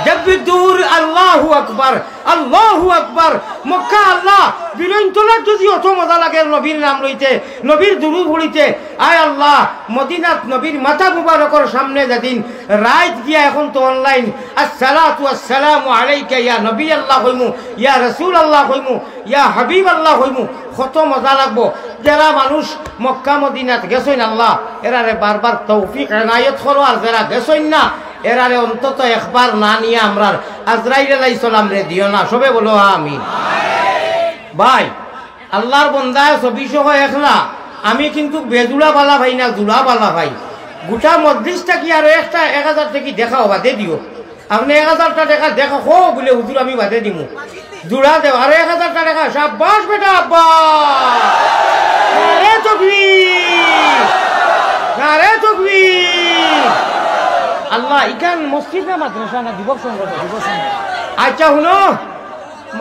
जब दूर, আল্লাহু আকবার, আল্লাহু আকবার। মক্কা আল্লাহ, বিরইনতলাত যদি অত মজা লাগে নবীর নাম লইতে, নবীর দুরূদ পড়িতে, আয় আল্লাহ, মদিনাত নবীর মাথা মুবারকর সামনে যেদিন রাইত গিয়া, এখন তো online, আসসালাতু আসসালামু আলাইকা ইয়া নবী আল্লাহ কইমু, ইয়া রাসূল আল্লাহ কইমু, ইয়া হাবিব আল্লাহ কইমু, কত মজা লাগবো। যারা মানুষ মক্কা মদিনাত গেছইন আল্লাহ, এরারে বারবার তৌফিক এনায়েত করো, আর যারা গেছইন না, এরারে অন্তত একবার না নিয়া আমরার আজরাইল আলাইহিস সালামরে দিও না। সবে বলো আমিন। ভাই, আল্লাহর বন্দায় ছবিসহ একলা, আমি কিন্তু বেজুড়া বালা ভাই না, জুড়া বালা ভাই। গোটা মজলিস থাকি আরো একটা এক হাজার থাকি দেখাও, বাদে দিও। আপনে এক হাজারটা টেকা দেখা, "হো," বুলে, "হুজুর, আমি বাদে দিমু।" জুড়া দেও, আরো এক হাজারটা টেকা, সাব্বাস বেটা, আব্বা। নারে তকবীর, নারে তকবীর। আল্লাহ, ইখান মসজিদ না মাদ্রাসা না যুবক সংগঠন? আচ্ছা, হুনো,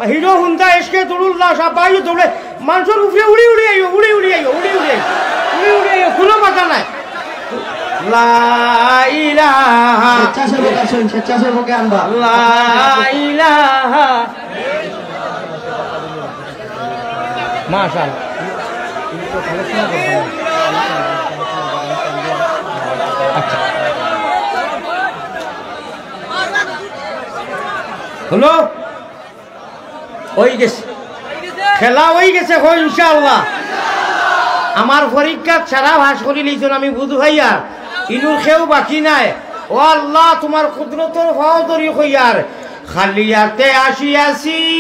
হিরো হুন্ডা এসকে দৌড়ুল্লাহ সাহেব ভাই দৌড়ে মানষর উপরে উড়ি উড়ি আইও, উড়ি উড়ি আইও, উড়ি উড়ি আইও, উড়ি উড়ি আইও, কোনো কথা নাই। লা ইলাহা স্বেচ্ছাসেবক আছেন, স্বেচ্ছাসেবকে আনবা। লা ইলাহা। মাশাআল্লাহ। আচ্ছা। হলো? অই গেছে। খেলা অই গেছে, কও ইনশাআল্লাহ। আমার পরীক্ষাত সারা পাশ করিলিছইন, আমি বুঝ পাইয়ার। ইনুর কেউ বাকি নাই। ও আল্লাহ, তুমার কুদরতর পাও ধরি কইয়ার, খালি আতে আসিয়াছি।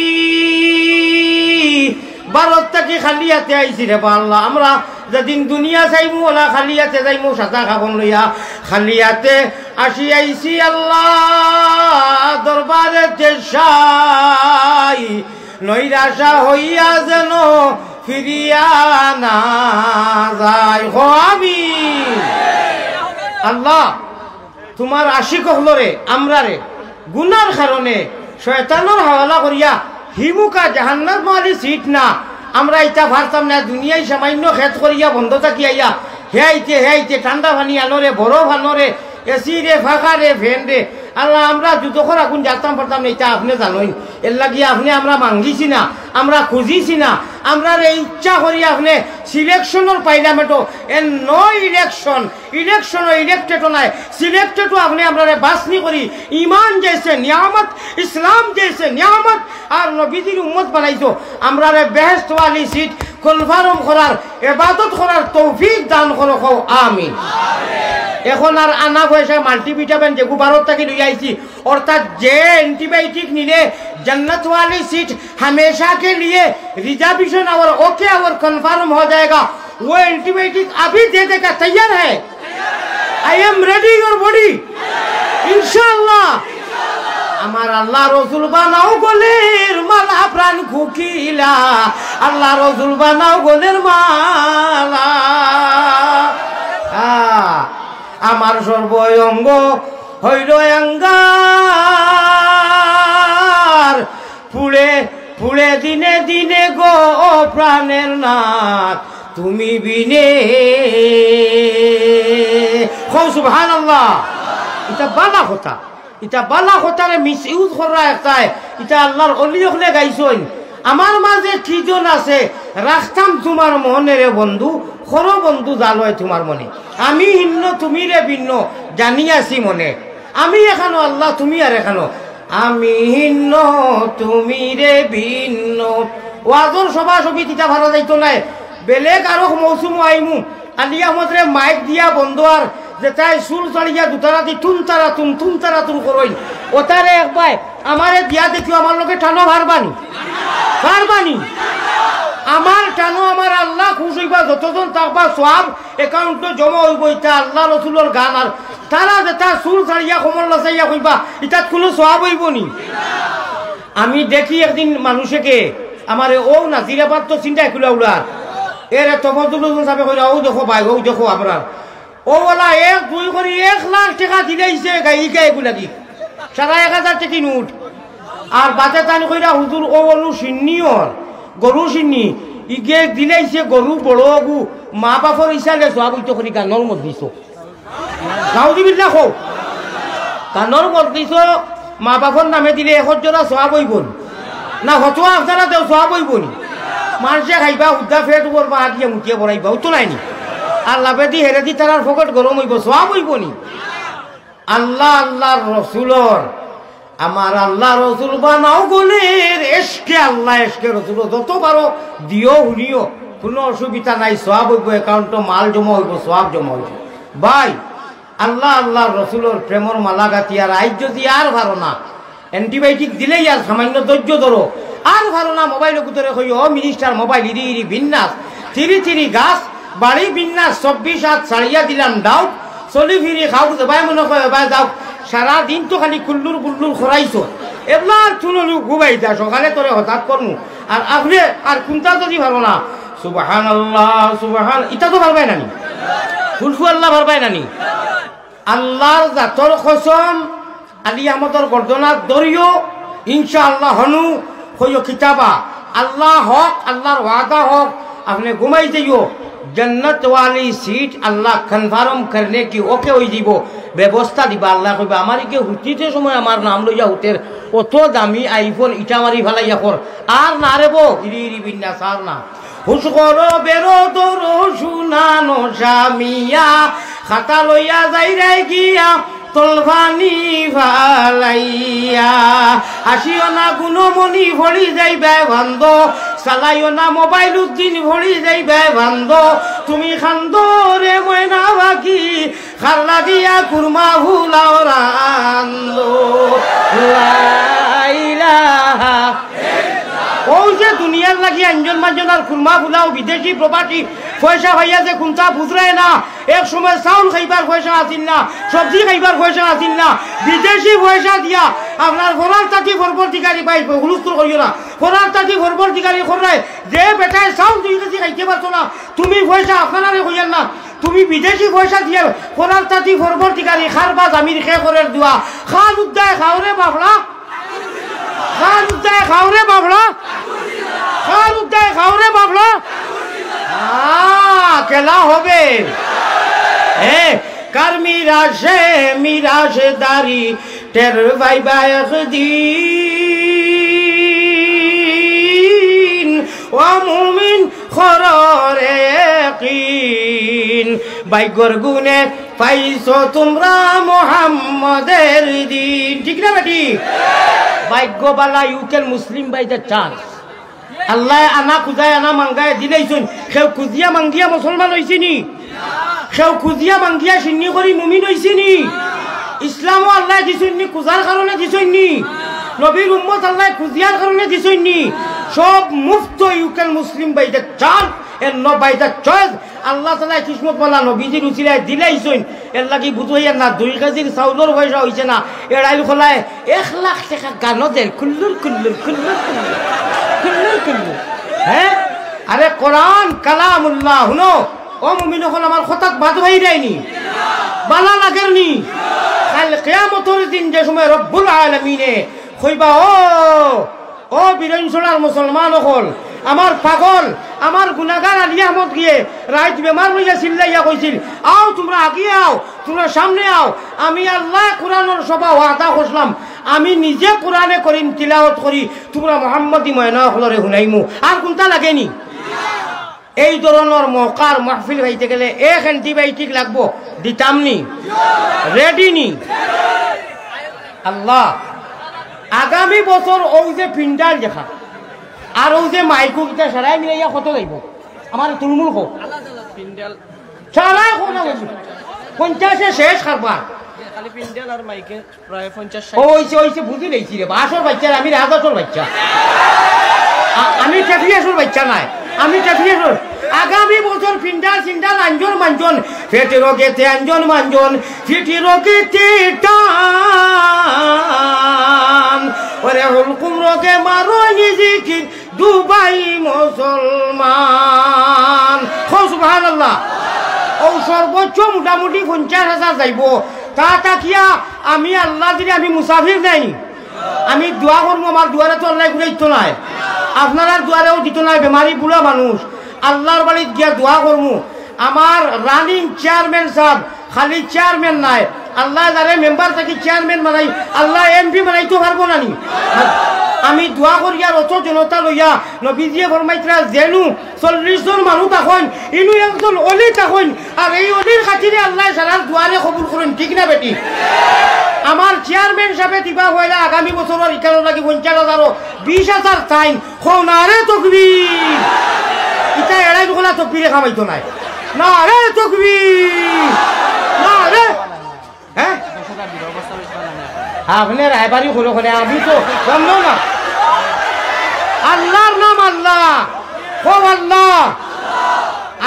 ভারত থাকি খালি আতে আইছি রে বা আল্লাহ। আমরা যেদিন দুনিয়া ছাড়মু, অলা খালি আতে যাইমু, সাদা কাফন লইয়া। খালি আতে আসিয়াছি আল্লাহ, দরবারেতে চাই, নৈরাশা হইয়া যেন ফিরিয়া না যাই। কও আমিন। আল্লাহ, তুমার আশিক অকলরে, আমরারে, গুনার কারণে, শয়তানর হাওলা করিয়া, হিমুকা জাহান্নাম আলি সিট না, আমরা ইতা পারতাম না, দুনিয়ায় সামান্য খেত করিয়া বন্ধ থাকি আইয়া, হে আইতে, হে আইতে, ঠান্ডা পানি আনো রে, বরফ আনো রে, এসি রে, ফাঁকা রে, ফ্যান রে। আল্লাহ, আমরা দুজখর আগুন জ্বালতাম পারতাম না, ইতা আপনে জানইন। এরলাগি আপনে আমরা মাঙ্গিছি না, আমরা খুজিছি না, আমরারে ইচ্ছা করি আপনে সিলেকশনর পার্লামেন্টো, এ no election, ইলেকশনও ইলেক্টেডও নায়, সিলেক্টেডও আপনে আমরারে বাছনি করি, ইমান জেসে নিয়ামত, ইসলাম জেসে নিয়ামত, আর নবীজির উম্মত বানাইছো, আমরারে বেহেশত ওয়ালি সিট কনফার্ম করার, এবাদত করার তৌফিক দান করো, কও আমিন। এখন আর আনা পয়সা মাল্টিভিটামিন যেগু ভারত থাকি লইয়া আইছি, অর্থাৎ যে অ্যান্টিবায়োটিক নিলে জান্নাত ওয়ালি সিট হামেশা কে লিয়ে রিজার্ভেশন और OK और कन्फर्म हो जाएगा, वो एंटीबायोटिक अभी दे देगा, तैयार है? I am ready, your body, ইনশাআল্লাহ। আমার আল্লাহ রসুল বানাও গলের মালা, প্রাণ কুকিলা, আল্লাহ রসুল বানাও গলের মালা। আ, আমার সর্বঙ্গ হইল আঙ্গার, পুড়ে পুড়ে দিনে দিনে গো, ও প্রাণের নাথ, তুমি বিনে। কও সুবহানাল্লাহ। ইটা বালা কথা, ইটা বালা কথারে মিসইউজ কররা একটায়। ইটা আল্লাহর অলি অকলে গাইছইন। আমার মাঝে কি জন আছে, রাখতাম তুমার মনে রে বন্ধু, করো বন্ধু জালয় তুমার মনে। আমি হিন্ন তুমি রে ভিন্ন, জানি আছি মনে। আমি এখানো আল্লাহ, তুমি আর এখানো। আমি হিন্ন, তুমি রে ভিন্ন। ওয়াজর সভা সমিতিটা ভাড়া যাইতো নায়। বেলেগ আরো মৌসুম আইমু। আলী আহমদ রে মাইক দিয়া বন্ধ আর যেতায় চুল ছাড়িয়া দুতারা দি তুন তারা তুন, তুন তারা তুন করইন। ওতারে একবার আমারে দিয়া দেখিও, আমার লগে টানো পারবানি? পারবানি? আমার টানো আমার আল্লাহ খুশ অইবা, যতজন থাকবা সওয়াব অ্যাকাউন্টো জমা অইবো। ইটা আল্লাহ রসুলর গান, আর তারা যেতা চুল ছাড়িয়া কমর লচাইয়া কইবা, ইতাত কুনু সওয়াব অইবো নি? আমি দেখি একদিন মানুষেকে আমারে ও নাজিরাবাদ তো চিন্তায় কুলা উলার, এরে তফাজুল হোসেন সাবে কইরা, "ও দেখো ভাই, ও দেখো আপনার।" ও বলা এক দুই করি এক লাখ টেকা দিলাইছে গাইকা এগুলা দি। সারা এক হাজার টেকি নোট। আর বাদে তান কইরা, "হুজুর, ও অনু সিন্নি ওর, গরু সিন্নি, ইগে দিলাইছে গরু বড় অগু, মা বাপর ইসালে সওয়াব অইতো করি গানর মজলিসো।" নাউজুবিল্লাহ কও। গানর মজলিসো মা বাপর নামে দিলে এক জোড়া সওয়াব অইবো নি? না, হতো আপনারা দেও, সওয়াব অইবো নি? মানষে খাইবা, হুদ্দা পেট করবা, আগিয়া মুটিয়া বড়াইবা, উতো নাই নি? আর লাভেদি হেরেদি তারার পকেট গরম অইবো, সওয়াব অইবো নি? আল্লাহ, আল্লাহর রসুলর, আমার আল্লাহ রসুল বানাও গলের, এশকে আল্লাহ, এশকে রসুল, যত পারো দিও, হুনিও, কুনু অসুবিধা নাই, সওয়াব অইবো, অ্যাকাউন্টো মাল জমা অইবো, সওয়াব জমা অইবো। ভাই, আল্লাহ, আল্লাহর রসুলর প্রেমর মালা গাথিয়ার আইজ যদি আর পারো না, অ্যান্টিবায়োটিক দিলেই আর সামান্য ধৈর্য ধরো। আর পারো না, মোবাইল ভিতরে কইও, "ও মিনিস্টার মোবাইল, ইরি ইরি বিন্যাস, তিরি তিরি গাছ, বাড়ি বিন্যাস, চব্বিশ হাত ছাড়িয়া দিলাম ডাউট, চলি ফিরি খাউক, যেবায় মনে কয় এবায় যাউক।" সারা দিন তো খালি কুল্লুর বুল্লুর খরাইছো। এবলা আর তুলো লু ঘুমাই যা, সকালে তোরে হঠাৎ করমু। আর আপনে আর কুনটা যদি পারো না, সুবহানাল্লাহ, সুবহান, ইতা তো পারবায় না নি? কুলহু আল্লাহ পারবায় না নি? আল্লাহর জাতর কসম, আলী আহমদর গর্দনাত ধরিও, ইনশাআল্লাহ হনু কইও কিতাবা। আল্লাহ হক, আল্লাহর ওয়াদা হক, আপনে ঘুমাই যাইও। জান্নাত ওয়ালি সিট আল্লাহ কনফার্ম করনে কি ওকে অইযিবো, ব্যবস্থা দিবা। আল্লায় কইবা, "আমার ইগে হুতিতে সময় আমার নাম লইয়া হুতের, অত দামি আইফোন ইটা মারি ফালাইয়া কর, আর না রে বো, ইরি ইরি বিন্যাস আর না।" হুশ করো বেরো ধরো সোনা নশা মিয়া, খাতা লইয়া যাইরায় গিয়া তলফানি ফালাইয়া। আসিও না গুণমণি পড়ি যাইবায় বান্দ, চালাইও না মোবাইল উদ্দিন পড়ি যাইবায় বান্দ। তুমি খান্দো রে ময়না পাখি, খাল্লা দিয়া কুরমা ফুলাও রান্দো। লা ইলাহা। অউ যে দুনিয়ার লাগি আঞ্জন মাঞ্জন আর কুরমা ফুলাও বিদেশি প্রবাসী পয়সা পাইয়া যে কুন্তা বুঝরায় না, এক সময় চাউল খাইবার পয়সা আছিল না, সবজি খাইবার পয়সা আছিল না, বিদেশি পয়সা দিয়া আপনার ফরার তাকি পরবর্তীকারী পাই হুলুস্থুল করিও না, ফরার তাকি পরবর্তীকারী কররায় যে বেটায় চাউল দুই কেজি খাইতে পারতো না, তুমি পয়সা আপনারারে কইয়ার না, তুমি বিদেশি পয়সা দিয়া ফরার তাকি পরবর্তীকারী খারবা জামির খে করের দোয়া, খাল উদ্দায় খাওরে বাফড়া, খাল উদ্দায় খাওরে বাফড়া, খাল উদ্দায় খাওরে বাফড়া। আ, খেলা হবে। এ, কার মিরাশে মিরাশদারি টের পাইবা একদিন। ও মুমিন, কররে কিন, ভাগ্যর গুণে পাইছো তুমরা মোহাম্মদের দিন। ঠিক না বেটি? ভাগ্য বালা, you can Muslim by the chance। আল্লায় আনা খুজায় আনা মাঙ্গায় দিলাইছইন। কেউ খুজিয়া মাঙ্গিয়া মুসলমান অইছে নি? কেউ খুজিয়া মাঙ্গিয়া সিন্নি করি মুমিন অইছে নি? ইসলামও আল্লায় দিছইন নি, খুজার কারণে দিছইন নি? নবীর উম্মত আল্লায় খুজিয়ার কারণে দিছইন নি? সব মুফত, you can Muslim by the chance and not by the choice। আল্লাহ তাআলায় কিসমত বালা নবীজির উসিলায় দিলাইছইন। এর লাগি বুঝাইয়ার না, দুই কেজির চাউলর পয়সা অইছে না, এড়াইল খোলায় এক লাখ টেকা গানো দের, কুল্লুর কুল্লুর কুল্লুর কুল্লুর, কুল্লুর কুল্লুর। হ্যাঁ? আরে কোরআন কালামুল্লাহ, হুনো, ও মুমিন অকল, আমার কথাত বাদ অইরায় নি, বালা লাগের নি? কাইল কিয়ামতর দিন যে সময় রব্বুল আলামিনে কইবা, ও ও বিরইনছড়ার মুসলমান অকল, আমার পাগল, আমার গুনাগার আলী আহমদ গিয়ে রাইত বেমার লইয়া চিল্লাইয়া কইছিল, "আও তুমরা আগিয়ে আও, তুমরা সামনে আও, আমি আল্লায় কোরআনর সভা ওয়াদা করছিলাম, আমি নিজে কোরআনে করিম তিলাওয়াত করি, তুমরা মোহাম্মদী ময়না অকলরে হুনাইমু।" আর কুন্তা লাগে নি? এই ধরনর মওকার মাহফিল পাইতে গেলে এক antibiotic লাগবো, দিতাম নি? রেডি নি? আল্লাহ, আগামী বছর অউ যে পিন্ডাল দেখা, আর অউ যে মাইকো কিতা সারাই মিলাইয়া কত যাইবো? আমার তুলমুল কও। পিন্ডাল। সারাই কও না বলছি। পঞ্চাশে শেষ কারবার। খালি পিন্ডাল আর মাইকে প্রায় পঞ্চাশ ষাট। ও, অইছে, অইছে, বুঝি লাইছি রে বা। আসল বাচ্চা, আমি রাজ আসল বাচ্চা। আ-, আমি টেফি আসল বাচ্চা নায়। আমি টেফি আসল। আগামী বছর পিন্ডাল সিন্ডাল আঞ্জন মাঞ্জন, পেট রোগেতে আঞ্জন মাঞ্জন, ফিটি রোগেতে টান। ওরে হুলকুম রোগে মারো নিজে কি দুবাই মুসলমান। কও সুবহানাল্লাহ। অউ সর্বোচ্চ মোটামুটি পঞ্চাশ হাজার যাইবো। তা থাকিয়া আমি আল্লাহ দিলে আমি মুসাফির নাই। আমি দোয়া করমু, আমার দুয়ারে তো আল্লায় ঘুরাইতো নায়, আপনারার দুয়ারেও দিতো নায়। বেমারি বুড়া মানুষ, আল্লাহর বাড়িত গিয়া দোয়া করমু। আমার রানিং চেয়ারম্যান সাব, খালি চেয়ারম্যান নায়, আল্লায় যারে মেম্বার থাকি চেয়ারম্যান বানাই, আল্লায় এমপি বানাইতো পারবো না নি? আমি দোয়া করিয়ার অত জনতা লইয়া, নবীজিয়ে ফরমাইতরা, যেনু চল্লিশ জন মানুষ থাকইন, ইনু একজন অলি থাকইন, আর এই অলির খাতিরে আল্লায় সারার দুয়ারে কবুল করইন, ঠিক না বেটি? আমার চেয়ারম্যান সাবে দিবা পয়লা আগামী বছরর ইকানোর লাগি পঞ্চাশ হাজারও বিশ হাজার চাইন, কও নারে তকবীর। ইতা এড়াই দুখলা তকবীরে কামাইতো নায়। নারে তকবীর। নারে, হ্যাঁ? আপনে রায়বারি করো করে, আমি তো জানলো না। আল্লাহর নাম আল্লাহ। কও আল্লাহ।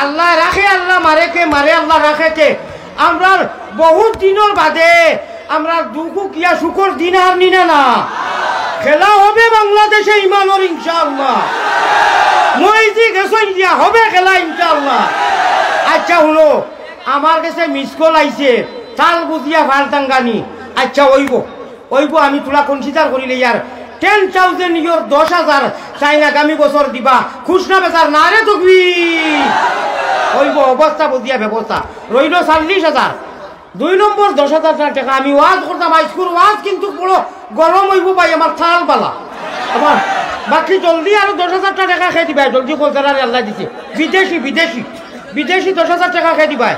আল্লাহ রাখে, আল্লাহ মারে কে, মারে আল্লাহ রাখে কে। আমরার বহুত দিনর বাদে আমরার দুঃখ কিয়া সুখর দিন আর নি না না। খেলা হবে বাংলাদেশে ইমানর ইনশাআল্লাহ। মইজি গেছইন দিয়া হবে খেলা ইনশাআল্লাহ। আচ্ছা হুনো, আমার গেছে মিস কল আইছে, তাল বুঝিয়া ফাল টাঙ্গানি। আচ্ছা অইবো, অইবো, আমি তুলা কনসিডার করিলে ইয়ার টেন থাউজেন্ড ইয়র দশ হাজার, তাইন আগামী বছর দিবা, খুশ না বেজার? নারে তকবীর। অইবো অবস্থা বুঝিয়া ব্যবস্থা। রইলো চল্লিশ হাজার। দুই নম্বর দশ হাজার টেকা আমি ওয়াজ করতাম, আইজকুর ওয়াজ কিন্তু বড় গরম অইবো ভাই, আমার থাল বালা। আমার বাকি জলদি আরো দশ হাজার টেকা কে দিবায়, জলদি কইতারারে আল্লায় দিছে। বিদেশি, বিদেশি, বিদেশি দশ হাজার টেকা কে দিবায়।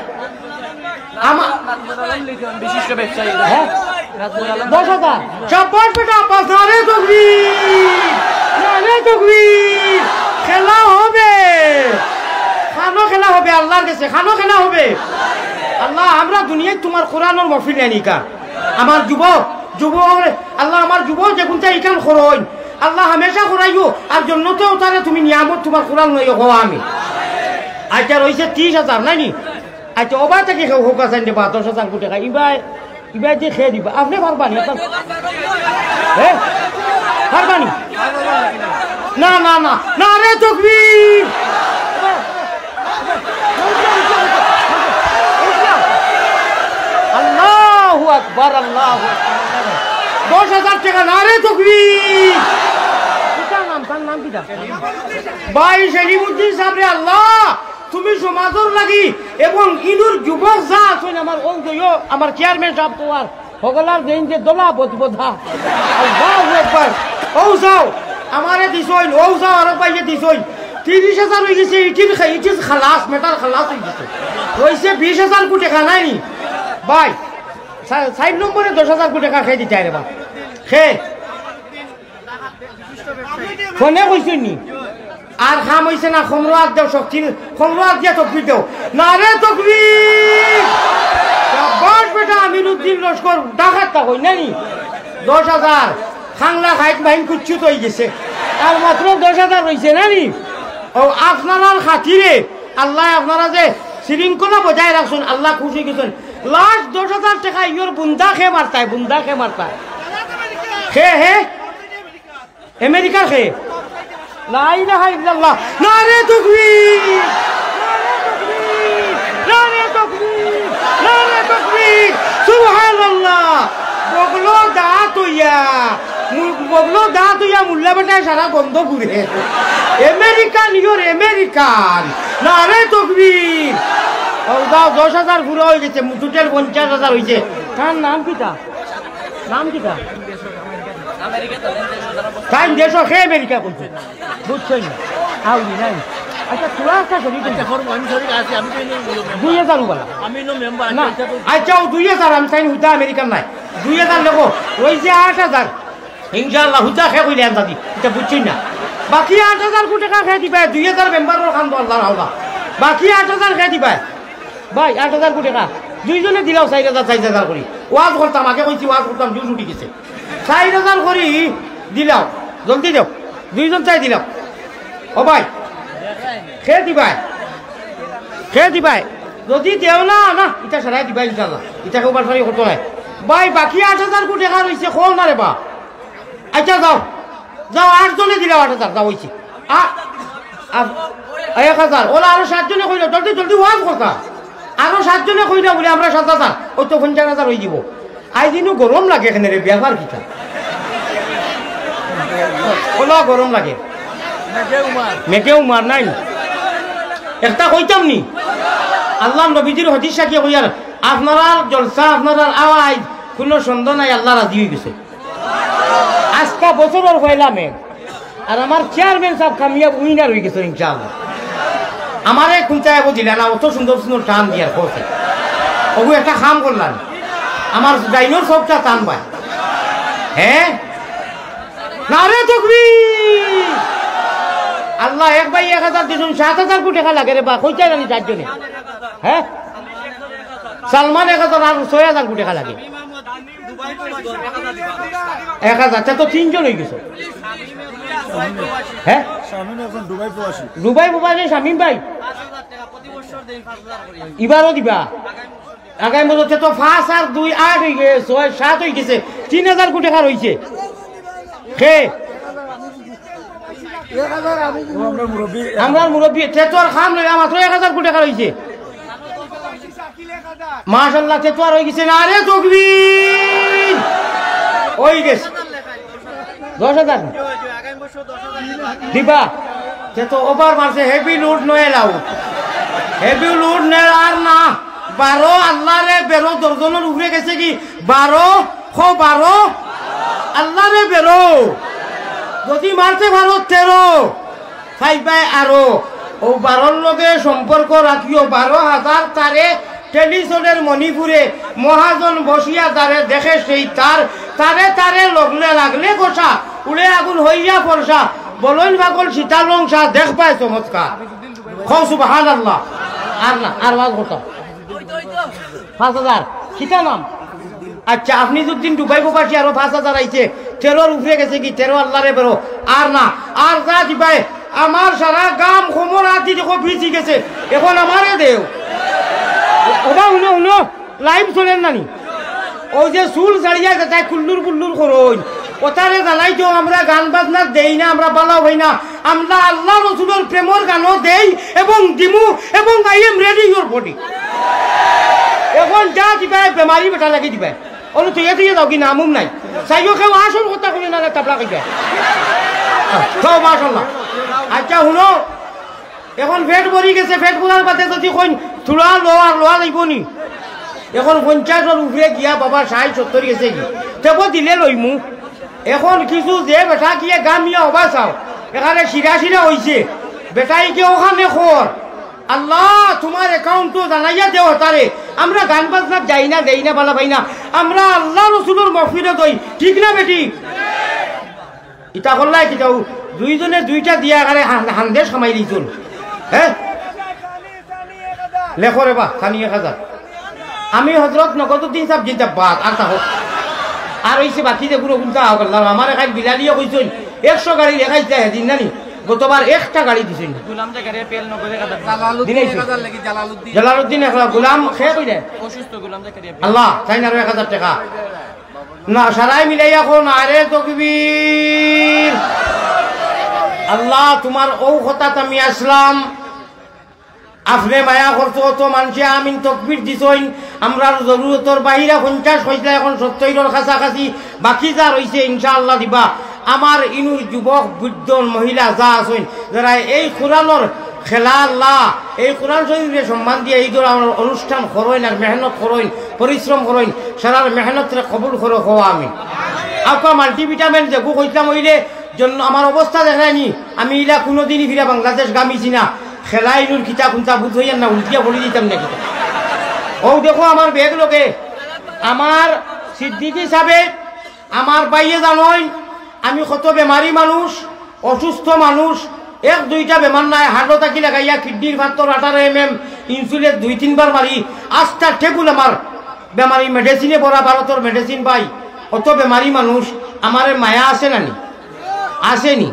আমার বিশিষ্ট ব্যবসায়ী। হ্যাঁ? দশ হাজার। শাবাশ বেটা আব্বাস, নারে তকবীর, নারে তকবীর। খেলা হবে, খানো খেলা হবে আল্লাহর গেছে, খানো খেলা হবে। আল্লাহ, আমরা দুনিয়াত তুমার কোরআনর মহফিল আনিকা। আমার যুবক, যুবক, আল্লাহ আমার যুবক যেগুনতে ইখান করইন, আল্লাহ হামেশা করাইও, আর জন্নতেও তারে তুমি নিয়ামত তুমার কোরআন লইও, কও আমিন। আচ্ছা, রইছে ত্রিশ হাজার, নায় নি? আচ্ছা, ওবায় থাকি কেউ হউক আছইন রে বা, দশ হাজার কোটি টেকা, ইবায়, ইবায় যে কে দিবা, আপনে পারবা নি? আপনার, হ্যাঁ? পারবা নি? না, না, না, নারে তকবীর। আল্লাহু আকবার, আল্লাহু আকবার। দশ হাজার টেকা, নারে তকবীর। কিতা নাম, তার নাম কিতা? ভাই সেলিমুদ্দিন সাবরে আল্লাহ, তুমি সমাজর লাগি এবং ইনুর যুবক যা আছইন, আমার অউ দইও, আমার চেয়ারম্যান সাব তো আর হগলার দেইন যে দলা বদবদা। আল্লাহু আকবার। অউ যাও, আমারে দিছইন, অউ যাও, আরো পাইয়ে দিছইন। ত্রিশ হাজার অইগেছে, it is, it is খালাস, matter খালাস অইগেছে। রইছে বিশ হাজার কোটি টেকা, নায় নি? ভাই, চা-, চাইর নম্বরে দশ হাজার কোটি টেকা কে দিতায় রে বা? কে? ফোনে কইছইন নি? আর কাম অইছে না, কমরো আত দেও, শক্তি, কমরো আত দিয়া তকবীর দেও। নারে তকবীর! শাবাশ বেটা আমিরুদ্দিন লস্কর, ডাকাত তা কই নানি? দশ হাজার, খাংলা খাইত মাইন কুচ্ছুত অইগেছে। আর মাত্র দশ হাজার রইছে নানি? অউ আপনারার খাতিরে আল্লায় আপনারা যে শৃঙ্খলা বজায় রাখছইন, আল্লাহ খুশ অইগেছইন। Last দশ হাজার টেকা ইয়র বুন্দা কে মারতায়, বুন্দা কে মারতায়। কে হে? আমেরিকার কে? লা ইলাহা ইল্লাল্লাহ। নারে তকবীর! নারে তকবীর! নারে তকবীর! নারে তকবীর! সুবহানাল্লাহ! বগলো দাঁত অইয়া, মু-, বগলো দাঁত অইয়া মুল্লা বেটায় সারা গন্ধ ঘুরে। American, year American. নারে তকবীর! অউ যাও, দশ হাজার পুরা অইগেছে, total পঞ্চাশ হাজার অইছে। তার নাম কিতা? নাম কিতা? তাইন দেশো কে আমেরিকা কইছে? বুঝছইন না? আউরি নাই। আচ্ছা, তোরা একটা শরীর আচ্ছা, করবো, আমি শরীর আছি, আমি তো এই নিয়ম মেম্বার। দুই হাজার উবালা। আমি নিয়ম মেম্বার, না, আচ্ছা, এটা তো আচ্ছা, অউ দুই হাজার, আমি চাইন হুদা আমেরিকার নায়। দুই হাজার লেখো, রইছে আট হাজার। ইনশাআল্লাহ, হুদা কে কইলে আন্দাজি, ইটা বুঝছইন না। বাকি আট হাজার কোটি টেকা কে দিবায়, দুই হাজার মেম্বারর কান্দো আল্লাহর হাওলা। বাকি আট হাজার কে দিবায়? ভাই, আট হাজার কোটি টেকা। দুইজনে দিলাও চাইর হাজার, চাইর হাজার করি। ওয়াজ করতাম, আগে কইছি ওয়াজ করতাম, জুশ উঠি গেছে। চাইর হাজার করি দিলাও, জলদি দেও। দুইজন চাই দিলাও। ও ভাই, কে দিবায়? কে দিবায়? যদি দেও না, না, ইটা সারাই দিবায় ইনশাআল্লাহ। ইটা কেউ বাটপারি করতো নায়। ভাই, বাকি আট হাজার কোটি টেকা রইছে, কও না রে বা। আচ্ছা, যাও। যাও, আটজনে দিলাও আট হাজার, যাও, অইছে। আ-, আ-, এক হাজার। অলা আরো সাতজনে কইলাও, জলদি, জলদি ওয়াজ করতা। আরো সাতজনে কইলাও বুলে, আমরা সাত হাজার। অউ তো পঞ্চাশ হাজার অইযিবো। আইজ ইনো গরম লাগে কেনে রে, ব্যাপার কিতা? অলা গরম লাগে। মেঘে উমার নাই। একটা কইতাম নি? আল্লাহর নবীজির হাদিস সাক্ষী কইয়ার, আপনারার জলসা, আপনারার আওয়াজ, কুনু সন্দেহ নাই, আল্লাহ রাজি অইগেছে। আইজকা বছরর পয়লা মে। আর আমার চেয়ারম্যান সাব কামিয়াব winner অইগেছে ইনশাআল্লাহ। আমারে কুন্তা এবো দিলা না, অত সুন্দর সুন্দর টান দিয়ার কইছে। অগু একটা কাম করলাম। আমার ডাইনর চউখটা টান ভাই। হ্যাঁ? নারে তকবীর! আল্লাহ, এক ভাই এক হাজার দিছইন, সাত হাজার কোটি টেকা লাগে রে বা, কইতায় নানি চাইরজনে? হ্যাঁ? সালমান এক হাজার আর ছয় হাজার কোটি টেকা লাগে। এক হাজার, তে তো তিনজন অইগেছে। হ্যাঁ? শামীম এখন দুবাই প্রবাসী। দুবাই প্রবাসী শামীম ভাই। ইবারও দিবা? আগামী বছর তে তো পাঁচ আর দুই আট অইগেছে, ছয় সাত অইগেছে, তিন হাজার কোটি টেকা রইছে। কে? ও, আমরার মুরব্বি। আমরার মুরব্বি, তে তো আর কাম নাই, মাত্র এক হাজার কোটি টেকা রইছে। মাশাআল্লাহ, তে তো আর অইগেছে না রে, তকবীর! অইগেছে। দশ হাজার দিবা। সে তো ওভার মারছে, হেভি লোড নয় লাউ, হেভি লোড নয়। আর না, বারো, আল্লাহরে বেরো, দশজনর উপরে গেছে কি? বারো। খো বারো, আল্লাহরে বেরো। যদি মারতে পারো তেরো, পাইবায় আরো। ও বারোর লগে সম্পর্ক রাখিও, বারো হাজার তারে টেলিছনের মণিপুরে, মহাজন বসিয়া তারে দেখে সেই তার, তারে তারে লগলে লাগলে কষা, উড়ে আগুন হইয়া ফর্সা, বলইন পাগল সীতার রং সা, দেখবায় চমৎকার। খো সুবহানাল্লাহ। আর না, আর ওয়াজ করতাম। পাঁচ হাজার। কিতা নাম? আচ্ছা, আপনি দুদিন ডুবাই প্রবাসী আরো পাঁচ হাজার আইছে, তেরোর উপরে গেছে কি? তেরো, আল্লাহরে বেরো। আর না, আর যা দিবায়, আমার সারা গাম কোমর আদি দেখো ভিজি গেছে, এখন আমারে দেও। ওবা হুনো, হুনো, লাইভ চলের নানি? ওই যে চুল ছাড়িয়া যেতায় কুল্লুর কুল্লুর করইন, ওতারে জানাই তো, আমরা গান বাজনা দেই না, আমরা বালা হই না, আমরা আল্লাহ রসুলর প্রেমর গানও দেই এবং দিমু এবং I am ready your body। এখন যা দিবায় বেমারি বেটা লাগি দিবায়। অনু তুই এদিকে যাও কি নামুম নাই। চাইও কেউ আসল কথা শুনে না, তাবলা কইবে। তো মাশাল্লাহ। আচ্ছা, হুনো, এখন পেট ভরি গেছে, পেট ভরার বাদে যদি কইন থুড়া লো আর লোয়া লাগবো নি। এখন পঞ্চাশর উপরে গিয়া বাবা ষাট সত্তর গেছে কি? তেবো দিলে লইমু। এখন কিছু যে বেটা গিয়ে গামিয়া হবা চাও, এখানে শিরা শিরা হইছে, বেটাই গিয়ে ওখানে খর, আল্লাহ তোমার অ্যাকাউন্টও জানাইয়া দেও তারে। আমরা গান বাজনা যাই না, দেই না, বালা পাই না। আমরা আল্লাহ রসুলর মহফিলে দই, ঠিক না বেটি? ইতা করলাই কিতা? দুইজনে দুইটা দিয়া আরে হান-, হান্দেশ কামাই দিছুন। হ্যাঁ? লেখো রে বা, খানি এক হাজার। আমি হজরত নগদুদ্দিন সাহেব জিন্দাবাদ, আর তা হোক। আর হইছে বাকি যে পুরো গুলতা হোক, আল্লাহ, আমার এখানে বিলালিয়ে কইছইন, একশো গাড়ি লেখাইছে হেদিন নানি, গতবার একটা গাড়ি দিছইন। গুলাম জাকারিয়া পেল নগদে কাদার। জালালউদ্দিন দিলাইছে। এক হাজার লাগি, জালালউদ্দিন। জালালউদ্দিন এক হাজার, গুলাম খে কইলে? অসুস্থ গুলাম জাকারিয়া পেল। আল্লাহ, চাই না আরো এক হাজার টাকা। না, সারাই মিলাইয়া কো নারে তকবীর। আল্লাহ, তোমার ও কথাত আমি আসলাম। আপনে মায়া করছো, অত মানষে আমিন তকবীর দিছইন। আমরার জরুরতর বাহিরা পঞ্চাশ কইছলা, এখন সত্তইরর কাছাকাছি বাকি যা রইছে, ইনশাআল্লাহ দিবা। আমার ইনুর যুবক, বৃদ্ধ, মহিলা যা আছইন, যারা এই কোরআনর খেলা আল্লাহ, এই কোরআন শরীফরে সম্মান দিয়া এই ধরনর অনুষ্ঠান করইন আর মেহনত করইন, পরিশ্রম করইন, সারার মেহনতরে কবুল করো, কও আমিন। আউক্কা মাল্টিভিটামিন যেগু কইতাম অইলে জন্য আমার অবস্থা দেখরায়নি, আমি ইলা কুনুদিনই ফিরা বাংলাদেশ গামিছি না। খেলা ইনুর কিতা কুন্তা বুঝ অইয়ার না, উল্টিয়া পড়ি দিতাম না কিতা। অউ দেখো আমার ব্যাগ লগে, আমার সিদ্দিকী সাবে, আমার ভাইয়ে জানইন, আমি কত বেমারি মানুষ, অসুস্থ মানুষ, এক দুইটা বেমার নায়, হার্টও থাকি লাগাইয়া কিডনির ফাত্তর আঠারো এমএম ইনসুলিন দুই তিনবার মারি, আস্তা টেবুল আমার বেমারি মেডিসিনে ভরা, ভারতর মেডিসিন পাই, অত বেমারি মানুষ, আমারে মায়া আছে না নি? আছেনি?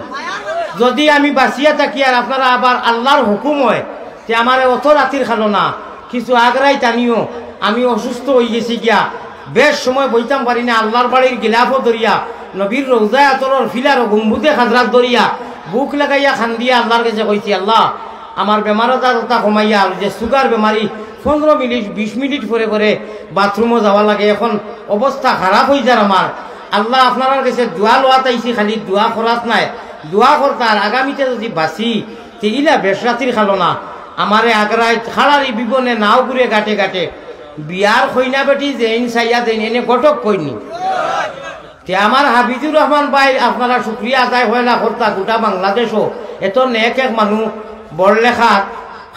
যদি আমি বাঁচিয়া থাকি আর আপনারা আবার আল্লাহর হুকুম হয়, তে আমারে অত রাতির খালো না, কিছু আগ্রাই টানিও, আমি অসুস্থ অই গেছি গিয়া, বেশ সময় বইতাম পারি না, আল্লাহর বাড়ির গিলাফও ধরিয়া, নবীর রওজায় আতরর ফিলার গম্বুজে খাজরাত ধরিয়া, বুক লাগাইয়া খান্দিয়া আল্লাহর গেছে কইছি, "আল্লাহ, আমার বেমার আজার অতা কমাইয়া, আর যে সুগার বেমারি পনেরো মিনিট, বিশ মিনিট পরে পরে বাথরুমও যাওয়া লাগে, এখন অবস্থা খারাপ অই যার আমার। আল্লাহ, আপনারার গেছে দোয়া লওয়াত আইছি, খালি দোয়া করাত নায়, দোয়া করতা, আর আগামীতে যদি বাঁচি, তে ইলা বেশ রাতির খালো না, আমারে আগ্রায় খাড়ারি বিবনে নাও ঘুরে ঘাটে ঘাটে, বিয়ার কইনা বেটি যেইন চাইয়া যেইন এনে ঘটক কইনি।" তে আমার হাফিজুর রহমান ভাই, আপনারা শুকরিয়া আদায় হয় না করতা, গোটা বাংলাদেশও এত নেক এক মানু, বড়লেখা,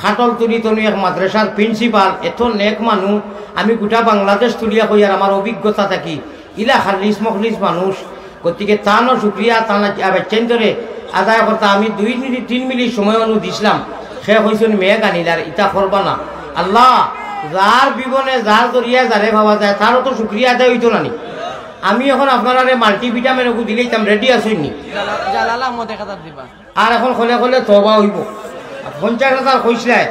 খাটলতলি তনু এক মাদ্রাসার প্রিন্সিপাল, এত নেক মানু, আমি গোটা বাংলাদেশ তুলিয়া কই আর আমার অভিজ্ঞতা থাকি, ইলা খালিস মখলিস মানুষ, গতিকে তানও শুকরিয়া, তান আবেচ্ছেন ধরে আদায় করতা। আমি দুই মিনিট, তিন মিনিট সময় অনু দিছিলাম, সে কইছইন মেঘ আনিলার, ইতা করবা না। আল্লাহ, যার বিবনে, যার জরিয়ায় যারে পাওয়া যায়, তারও তো শুকরিয়া আদায় অইতো না নি? আমি এখন আপনারারে মাল্টিভিটামিন ওগু দিলাইতাম, রেডি আছইন নি? জালাল, জালাল আহমদ এক হাজার দিবা। আর এখন খলে খলে তওবা অইবো। পঞ্চাশ হাজার কইছলায়,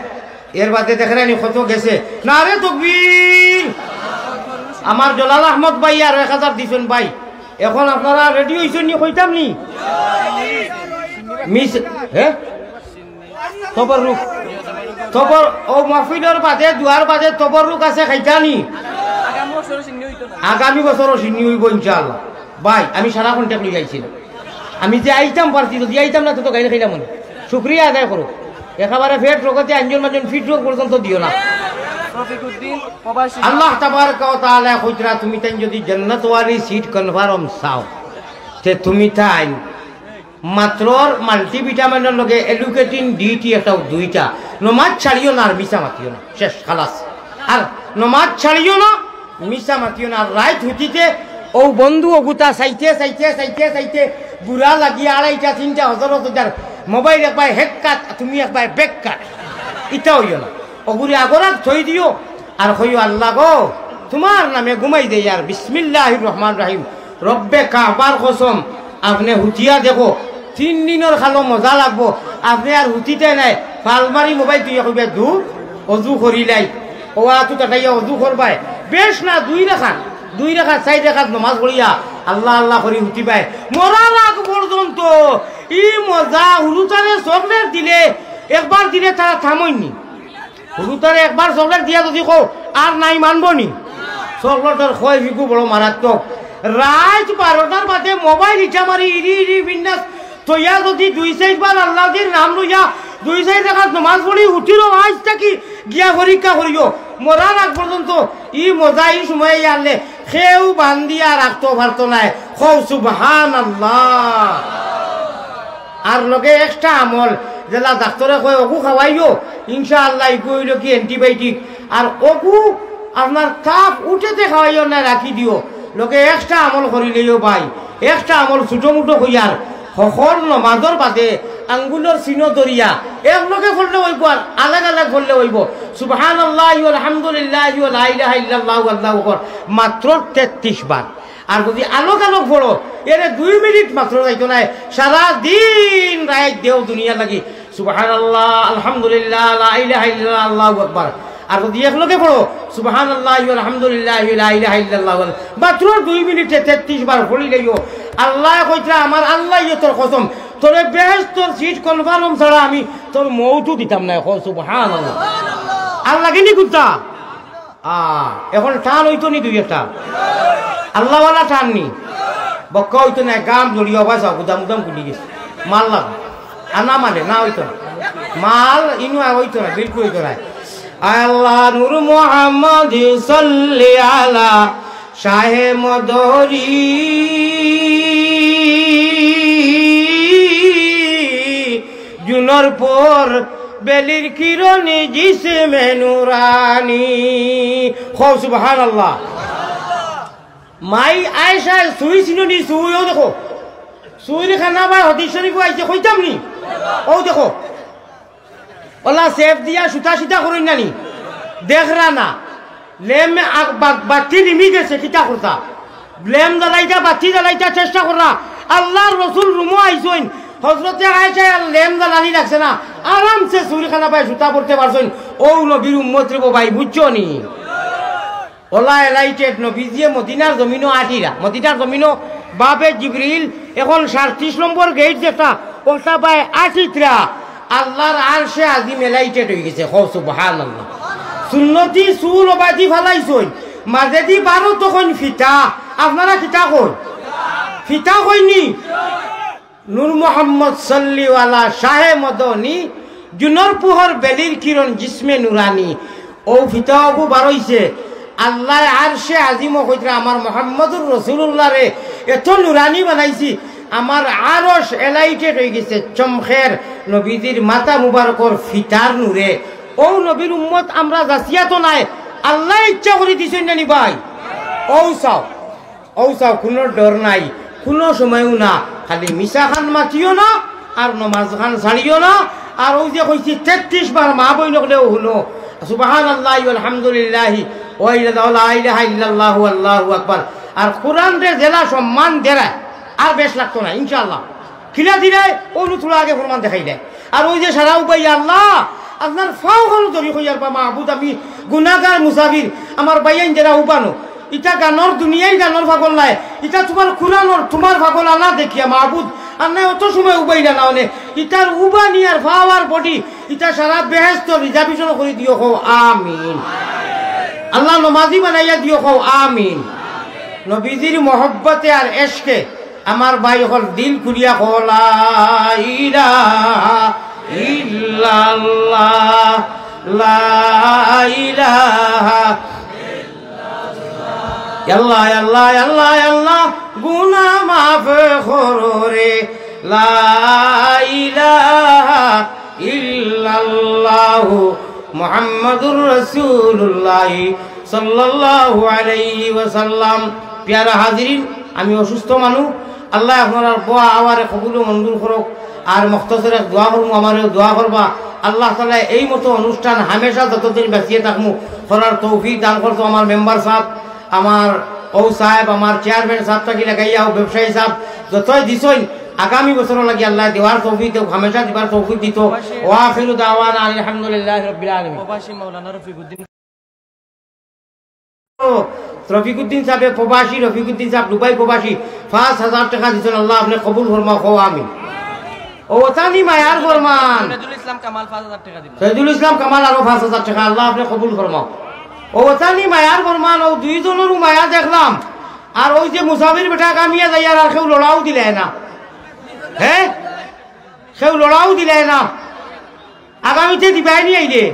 এর বাদে দেখরায়নি কত গেছে। নারে তকবীর! আমার জলাল আহমদ ভাই আরো এক হাজার দিছইন ভাই। এখন আপনারা রেডি অইছইন নি কইতাম নি? মিস, হে? তবরুক। তবর, ও মাহফিলর বাদে, দোয়ার বাদে তবরুক আছে খাইতা নি? আগামী বছরও শিন্নি অইবো ইনশাআল্লাহ। ভাই, আমি সারা কন্ট্যাক্ট লই আইছি না। আমি যে আইতাম পারছি, যদি আইতাম না, তো, তো গাইল খাইলাম অনে। শুক্রিয়া আদায় করো। একেবারে ফেট রোগতে আঞ্জন মাঞ্জন ফিট রোগ পর্যন্ত দিও না। রফিকুদ্দিন প্রবাসী। আল্লাহ তাবারাকা ওয়া তাআলা কইতরা, তুমি তাইন যদি জান্নাতওয়ালি সিট কনফার্ম চাও, তে তুমি তাইন মাত্রর মাল্টিভিটামিনর লগে এলুকেটিন ডি টি একটা দুইটা, নমাজ ছাড়িও না আর মিছা মাতিও না, শেষ, খালাস। আর নমাজ ছাড়িও না, মিছা মাতিও না। আর রাইত হুতিতে অউ বন্ধু অগুতা চাইতে, চাইতে, চাইতে, চাইতে, বুড়া লাগিয়া আড়াইটা, তিনটা, হজরত যার মোবাইল একবার হেক কাট, তুমি একবার বেক কাট, ইতা অইও না। অগুরে আগরাত থই দিও, আর কইও, "আল্লাহ গো, তুমার নামে ঘুমাই দেই, আর বিসমিল্লাহির রহমান রহিম, রব্বে কাবার কসম, আপনে হুতিয়া দেখো, তিন দিনর খালো মজা লাগবো, আপনে আর হুতিতে নাই, ফালমারি মোবাইল তুই কইবে দূর, অজু করিলাই।" অউ আতু তাকাইয়া অজু করবায়, বেশ না, দুই রাকাত, দুই রাকাত, চাইর রাকাত নমাজ পড়িয়া আল্লাহ আল্লাহ করি হুতিবায়। মরার আগ পর্যন্ত ই মজা। হুরুতারে চকলেট দিলে, একবার দিলে তারা থামইনি। হুরুতারে একবার চকলেট দিয়া যদি কও, আর নাই, মানবো নি? চকলেটর খয় ফিকু বড় মারাত্মক। রাইত বারোটার বাদে মোবাইল ইটা মারি ইরি ইরি বিন্যাস থইয়া যদি দুই চাইরবার আল্লাহজির নাম লইয়া দুই চাইর রাকাত নমাজ পড়ি উঠিরও, আইজ থাকি গিয়া পরীক্ষা করিও। মরার আগ পর্যন্ত ই মজা ই সময়ে আনলে কেউ বান্ধিয়া রাখতো পারতো নায়। কও সুবহানাল্লাহ। আর লগে একটা আমল, যেলা ডাক্তরে কয়, "অগু খাওয়াইও, ইনশাআল্লাহ, ইগু অইলো কি অ্যান্টিবায়োটিক।" আর অগু আপনার তাপ উঠেতে খাওয়াইও না, রাখি দিও। লগে একটা আমল করিলেইও ভাই, একটা আমল ছোটো মোটো কইয়ার, হকল নমাজর বাদে আঙ্গুলর চিহ্ন ধরিয়া এক লগে পড়লে অইবো আর আলাগ আলাগ পড়লে অইবো। সুবহানাল্লাহি ওয়াল হামদুলিল্লাহি ওয়া লা ইলাহা ইল্লাল্লাহু আল্লাহু আকবার, মাত্র তেত্রিশ বার। আর যদি আলোক আলোক পড়ো, এরে দুই মিনিট মাত্র যাইতো নায়, সারা দিন রাইত দেও দুনিয়া লাগি। সুবহানাল্লাহ, আলহামদুলিল্লাহ, লা ইলাহা ইল্লাল্লাহ, আল্লাহু আকবার। আর যদি এক লগে পড়ো, সুবহানাল্লাহি ওয়াল হামদুলিল্লাহি ওয়া লা ইলাহা ইল্লাল্লাহ, মাত্র দুই মিনিটে তেত্রিশ বার পড়িলেইও। আল্লায় কইতরা, "আমার আল্লাহ, ইয়ে তোর কসম, তোরে বেহেশতর সিট কনফার্ম ছাড়া আমি তোর মউতও দিতাম নায়।" কও সুবহানাল্লাহ। আর লাগেনি কুত্তা? আ, এখন টান অইতো নি দুই একটা? আল্লাহওয়ালা টান নি? বক্কা অইতো নায়, গাম জড়িয়া অবায় চাও, গুদাম গুদাম খুলি গেছে। মাল লাগ। আনা মানে না অইতো না। মাল ইনু আর অইতো না, বিলকুল অইতো নায়। আয় আল্লাহ, নূর মুহাম্মদ সাল্লি আলা শাহে মদরি। জুনর পর বেলির কিরণে জিসমে নুরানি। কও সুবহানাল্লাহ। মাই আয়েশায় সুই চিনো নি? সুই, অউ দেখো। সুইর খানা বায় হাদিস শরীফো আইছে, কইতাম নি? অউ দেখো। অলা সেফ দিয়া সুতা সিধা করইন না নি? দেখরা না। লেম আগ-, বা-, বাতি নিমি গেছে, কিতা করতা? লেম জ্বালাইতা, বাতি জ্বালাইতা চেষ্টা কররা। আল্লাহর রসুল রুমো আইছইন, হজরতে আয়েশায় আর লেম জ্বালানি লাগছে না, আরামসে সুইর খানা বায় সুতা পড়তে পারছইন। অউ নবীর উম্মত রে বো ভাই, বুঝছো নি? অলা এলাইটেড নবীজিয়ে মদিনার জমিনো আটিরা, মদিনার জমিনো বাবে জিবরিল এখন সাতত্রিশ নম্বর গেইট যেটা, ওটা বায় আটিতরা আল্লাহর আরশে আজিম এলাইটেড অইগেছে। কও সুবহানাল্লাহ। সুন্নতি চুল অবাদি ফালাইছইন, মাজেদি বারো তখন ফিতা, আপনারা কিতা কইন? ফিতা কইন নি? নূর মোহাম্মদ সল্লিওয়ালা শাহে মদনী, জুনর পুহর বেলির কিরণ জিসমে নুরানি। অউ ফিতা অগু বারইছে, আল্লায় আরশে আজিমো কইতরা, "আমার মোহাম্মদুর রসুলুল্লাহরে এত নুরানি বানাইছি, আমার আরশ এলাইটেড অইগেছে চমখের নবীজির মাথা মুবারকর ফিতার নূরে।" অউ নবীর উম্মত আমরা যাচিয়া তো নায়, আল্লায় ইচ্ছা করি দিছইন না নি ভাই? অউ চাও। অউ চাও, কুনু ডর নাই, কুনু সময়ও না, খালি মিছা খান মাতিও না, আর নমাজ খান ছাড়িও না। আর অউ যে কইছি তেত্রিশ বার, মা বইন অকলেও হুনো, সুবহানাল্লাহি ওয়াল হামদুলিল্লাহি ওয়া লা ইলাহা ইল্লাল্লাহু আল্লাহু আকবার। আর কোরআনরে যেলা সম্মান দেরায়, আর বেশ লাগতো না, ইনশাআল্লাহ। কিলা দিরায়, অউ থুড়া আগে ফরমান দেখাইলে। আর অউ যে সারা উবাই, "আল্লাহ, আপনার ফাও খানো ধরি কইয়ার বা মাবুদ, আমি গুনাগার মুসাফির, আমার বাইয়াইন যেরা উবানো, ইতা গানর দুনিয়ার গানর পাগল নায়, ইতা তুমার কুরআনর তুমার পাগল আনা দেখিয়া মাবুদ, আর নাই অত সময় উবাইলা না অনে, ইতার উবানি আর ফাও আর বডি, ইতা সারা বেহেশত রিজার্ভেশন করি দিও, কও আমিন। আল্লাহ নমাজি বানাইয়া দিও, কও আমিন।" নবীজির মহব্বতে আর এশকে আমার ভাই অকল, দিল খুলিয়া কও, লা ইলাহা ইল্লাল্লাহ, লা ইলাহা ইল্লাল্লাহ, আল্লাহ, আল্লাহ, আল্লাহ, আল্লাহ, গুনাহ মাফ করো রে, লা ইলাহা ইল্লাল্লাহু মুহাম্মাদুর রাসূলুল্লাহ সাল্লাল্লাহু আলাইহি ওয়াসাল্লাম। পিয়ারা হাজিরিন, আমি অসুস্থ মানুষ, আল্লাহ আপনারার বওয়া আওয়ারে কবুল ও মঞ্জুর করউক। আর মখতসর এক দোয়া করমু, আমারেও দোয়া করবা। আল্লাহ তাআলা এই মতো অনুষ্ঠান হামেশা যতদিন বাঁচিয়া থাকমু করার তৌফিক দান করতো আমার মেম্বার সাব, আমার ও সাহেব, আমার চেয়ারম্যান সাব থাকি লাগাইয়া ও ব্যবসায়ী সাব যতই দিছইন, আগামী বছরও লাগি আল্লাহ দেওয়ার তৌফিক দেউক, হামেশা দিবার তৌফিক দিতো। ওয়া আখিরু দাওয়ানা আলহামদুলিল্লাহি রাব্বিল আলামিন। প্রবাসী মাওলানা রফিকুদ্দিন। ও, রফিকুদ্দিন সাহেব, প্রবাসী রফিকুদ্দিন সাহেব, দুবাই প্রবাসী, পাঁচ হাজার টেকা দিছইন, আল্লাহ আপনে কবুল ফরমাও, কও আমিন। ও, ওতানি মায়ার ফরমান। শহীদুল ইসলাম কামাল পাঁচ হাজার টেকা দিল। শহীদুল ইসলাম কামাল আরো পাঁচ হাজার টেকা, আল্লাহ আপনে কবুল ফরমাও। ও, ওতানি মায়ার ফরমান, ও দুইজনরও মায়া দেখলাম। আর ওই যে মুসাফির বেটা কামিয়া যাইয়ার, আর কেউ লড়াও দিলে না। হে, কেউ লড়াও দিলে না। আগামীতে দিবায় নি আইলে?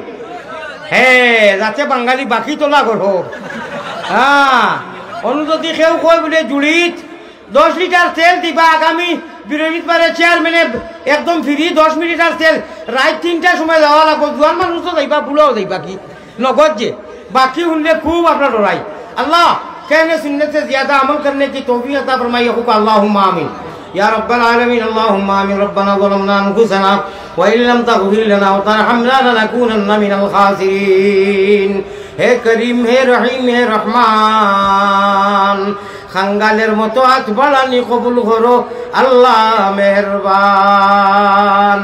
হে, যাতে বাঙালি বাকি তোলা করো। হ্যাঁ, অনু যদি কেউ কয় বুলে জুড়িত দশ লিটার তেল দিবা, আগামী বৃহস্পতিবারে চেয়ারম্যানে একদম ফ্রি দশ লিটার তেল, রাইত তিনটার সময় যাওয়া লাগবো। জুয়ান মানুষ তো যাইবা, বুড়াও যাইবা কি? নগদ যে। বাকি হুনলে খুব আপনার ডরাই। আল্লাহ, কেনে সুন্নতে জিয়াদা আমল করনে কি তৌফিক আতা ফরমাইয়া হোক, আল্লাহুম্মা আমিন। ইয়া রাব্বাল আলামিন, আল্লাহুম্মা আমিন। রব্বানা যালামনা আনফুসানা ওয়া ইন লাম তাগফির লানা ওয়া তারহামনা লানাকুনান্না মিনাল খাসিরিন। হে করিম, হে রহিম, হে রহমান, খাঙ্গালের মতো আত বাড়ানি কবুল করো, আল্লাহ মেহেরবান।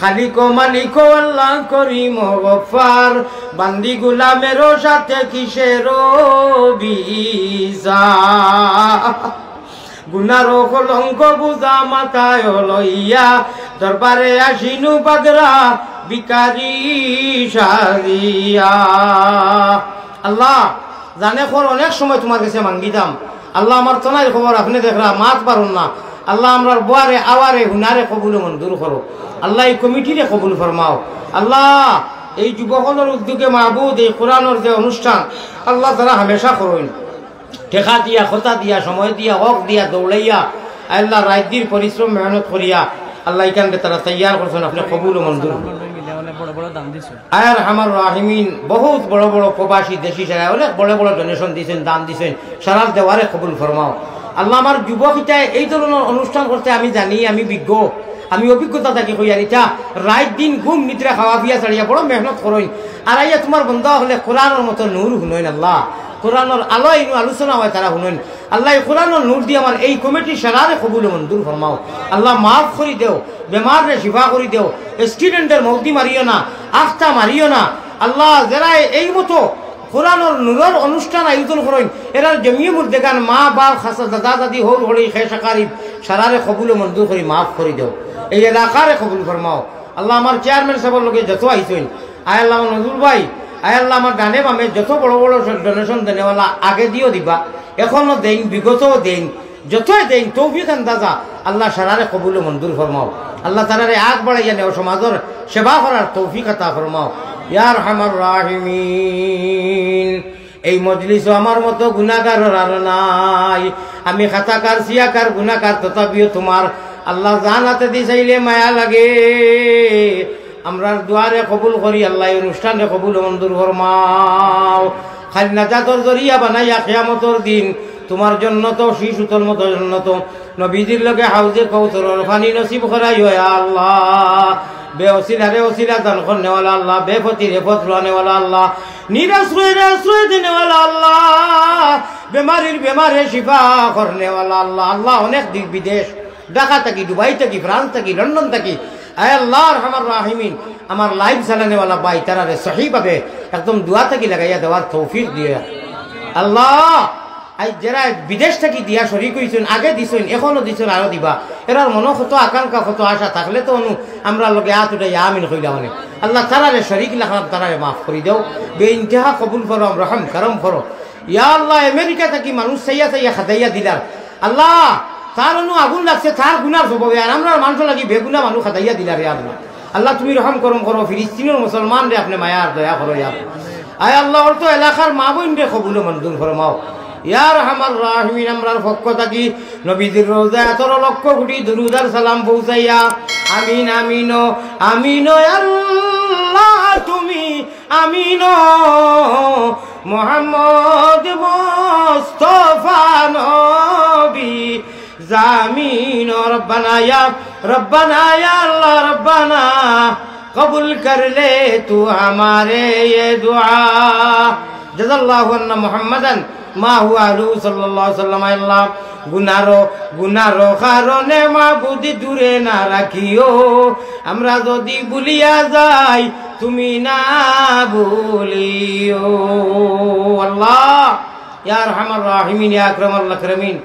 খালিক ও মালিক ও আল্লাহ করিম ও গফফার, বান্দি গুলামেরও সাথে কিসের বিজা। গুনার কলঙ্ক বুঝা মাথায় লইয়া, দরবারে আসিনু বাগরা ভিখারি সাজিয়া। আল্লাহ, জানে কর অনেক সময় তুমার গেছে মাঙ্গিতাম। আল্লাহ, আমার তনাইর খবর আপনে দেখরা, মাত পারুন না। আল্লাহ, আমরার বওয়ারে, আওয়ারে, হুনারে কবুল ও মঞ্জুর করো। আল্লাহ, এই কমিটিরে কবুল ফরমাও। আল্লাহ, এই যুবকলর উদ্যোগে মাবুদ, এই কোরআনর যে অনুষ্ঠান, আল্লাহ, তারা হামেশা করইন। টেকা দিয়া, কথা দিয়া, সময় দিয়া, হক দিয়া, দৌড়াইয়া, আল্লাহ, রাইত দিন পরিশ্রম মেহনত করিয়া, আল্লাহ, ইখানরে তারা তৈয়ার করছইন, আপনে কবুল ও মঞ্জুর। বড় বড় দান দিছে। আয় আরহামার রাহিমিন, বহুত বড় বড় প্রবাসী দেশি সারা অনেক বড় বড় ডোনেশন দিছইন, দান দিছইন, সারার দেওয়ারে কবুল ফরমাও। আল্লাহ, আমার যুবক ইতায় এই ধরনর অনুষ্ঠান করতে আমি জানি, আমি বিজ্ঞ, আমি অভিজ্ঞতা থাকি কইয়ার, ইতা রাইত দিন ঘুম নিদ্রা খাওয়া পিয়া ছাড়িয়া বড় মেহনত করইন। আর আইয়া তুমার বন্দা অকলে কোরআনর মতো নূর হুনইন আল্লাহ, কোরআনর আলো ইনু আলোচনা অয় তারা হুনইন। আল্লাহ, এই কোরআনর নূর দি আমার এই কমিটি সারারে কবুল ও মঞ্জুর ফরমাও। আল্লাহ, মাফ করি দেও, বেমাররে শিফা করি দেও, অ্যাক্সিডেন্টর মউত দি মারিও না, আখতা মারিও না। আল্লাহ, যেরা এই মতো কোরআনর নূরর অনুষ্ঠান আয়োজন করইন, এরার জমিয়ে মুর্দেগান, মা, বাপ, খাসা, দাদা, দাদি, হউর, হড়ি, খেশ, আকারিব, সারারে কবুল ও মঞ্জুর করি মাফ করি দেও। এই এলাকারে কবুল ফরমাও। আল্লাহ, আমার চেয়ারম্যান সাবর লগে যত আইছইন, আয় আল্লাহ, আমার নজরুল ভাই, আয় আল্লাহ, আমার ডানে বামে যত বড় বড় ডোনেশন দেনেওয়ালা আগে দিও দিবা, এখনো দেইন, বিগতও দেইন, যতই দেইন, তৌফিক আন্দাজা, আল্লাহ, সারারে কবুল ও মঞ্জুর ফরমাও। আল্লাহ, তারারে আগ বাড়াইয়া নেও, সমাজর সেবা করার তৌফিক আতা ফরমাও। ইয়া আরহামার রাহিমিন। এই মজলিসও আমার মতো গুনাহগার আর নাই। আমি খাতাকার, সিয়াকার, গুনাহগার, তথাপিও তুমার আল্লাহ জান আতে দি চাইলে মায়া লাগে। আমরার দোয়ারে কবুল করি, আল্লাহ এই অনুষ্ঠানরে কবুল ও মঞ্জুর ফরমাও। খালি নাজাতর জরিয়া বানাইয়া কিয়ামতর দিন তুমার জন্নত, শীষ উতল মতো জন্নত, নবীজির লগে হাউজে কৌসরর পানি নসিব করাইও, ইয়া আল্লাহ। বে ওসিলারে ওসিলা দান করনেওয়ালা আল্লাহ, বে ফতিরে ফত লওয়ানেওয়ালা আল্লাহ, নিরাশ্রয়রে আশ্রয় দিনেওয়ালা আল্লাহ, বেমারির বেমারে শিফা করনেওয়ালা আল্লাহ। আল্লাহ, অনেক দেশ বিদেশ, ঢাকা থাকি, দুবাই থাকি, ফ্রান্স থাকি, লন্ডন থাকি, আয় আল্লাহ আরহামার রাহিমিন, আমার লাইভ চালানেওয়ালা ভাই, তারারে সহিভাবে একদম দোয়া থাকি লাগাইয়া দেওয়ার তৌফিক দিও। আল্লাহ, আইজ যেরা বিদেশ থাকি দিয়া শরিক অইছইন, আগে দিছইন, এখনো দিছইন, আরো দিবা, এরার মনো কত আকাঙ্ক্ষা, কত আশা থাকলে তো অনু আমরার লগে আত উঠাইয়া আমিন কইলা অনে। আল্লাহ, তারারে শরিক রাখলাম, তারারে মাফ করি দেও, বে ইন্তেহা কবুল করো, রহম করম করো। ইয়া আল্লাহ, আমেরিকা থাকি মানুষ চাইয়া চাইয়া খাজাইয়া দিলার। আল্লাহ, তার অনু আগুন লাগছে, তার গুনার স্বভাবে, আর আমরার মানষর লাগি বেগুনা মানুষ খাটাইয়া দিলা রে আল্লাহ। আল্লাহ, তুমি রহম করম করো, ফিলিস্তিনর মুসলমানরে আপনে মায়া আর দয়া করো, ইয়া আল্লাহ। আয় আল্লাহ, অর তো এলাকার মা বইনরে কবুল ও মঞ্জুর ফরমাও। ইয়া আরহামার রাহিমিন, আমরার পক্ষ থাকি নবীজির রওজায় আতহারো লক্ষ কোটি দুরুদ আর সালাম পৌঁছাইয়া, আমিন, আমিন, ও আমিন, ও আল্লাহ, তুমি আমিন, ও মোহাম্মদ মোস্তফা নবী জামিন, ও রব্বানা ইয়া, রব্বানা ইয়া আল্লাহ, রব্বানা কবুল কর লে তু হামারে ইয়ে দুআ। জাযাল্লাহু আন্না মুহাম্মাদান মা হুয়া আহলুহু সাল্লাল্লাহু আলাইহি ওয়াসাল্লাম। আল্লাহ, গুনারো, গুনারো কারণে মাবুদ দূরে না রাখিও, আমরা যদি ভুলিয়া যাই তুমি না ভুলিও। আল্লাহ, ইয়া আরহামার রাহিমিন, ইয়া আকরামাল আকরামিন,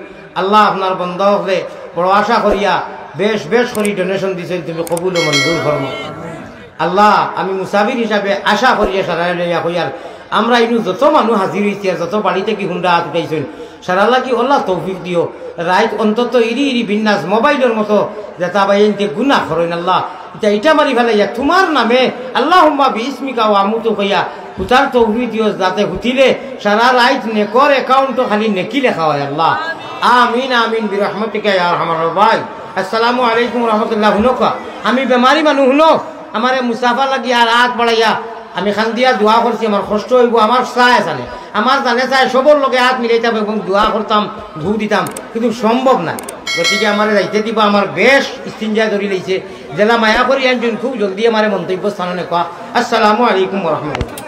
আল্লাহ, আপনার বন্দা অকলে বড় আশা করিয়া বেশ বেশ করি ডোনেশন দিছইন, তুমি কবুল ও মঞ্জুর ফরমাও। আল্লাহ, আমি মুসাফির হিসাবে আশা করিয়া সারারে লইয়া কইয়ার, আমরা ইনু যত মানুষ হাজির অইছি আর যত বাড়ি থাকি হুন্ডা আত উঠাইছইন, সারার লাগি আল্লাহ তৌফিক দিও। রাইত অন্তত ইরি ইরি বিন্যাস মোবাইলর মতো যেতা ভাই এনতে গুনা করইন আল্লাহ, ইতা ইটা মারি ফেলাইয়া তুমার নামে আল্লাহুম্মা বিইসমিকা ওয়া আমুতু কইয়া হুতার তৌফিক দিও, যাতে হুতিলে সারা রাইত নেকর অ্যাকাউন্টো খালি নেকি লেখা অয় আল্লাহ। আমিন, আমিন, বিরহমাতিকা ইয়া আরহামার রাহিমিন। আসসালামু আলাইকুম ওয়া রাহমাতুল্লাহ। হুনউক্কা, আমি বেমারি মানুষ, হুনো, আমারে মুসাফা লাগি আর আত বাড়াইয়া আমি কান্দিয়া দোয়া করছি, আমার কষ্ট অইবো, আমার চায় জানে, আমার জানে চায় সবর লগে আত মিলাইতাম এবং দোয়া করতাম, ধু দিতাম, কিন্তু সম্ভব না। গতিকে আমারে যাইতে দিবা, আমার বেশ ইস্তিনজা ধরি লইছে, যেলা মায়া করি আনছইন খুব জলদি আমারে মন্তব্য স্থানো নেউক্কা। আসসালামু আলাইকুম ওয়া রাহমাতুল্লাহ।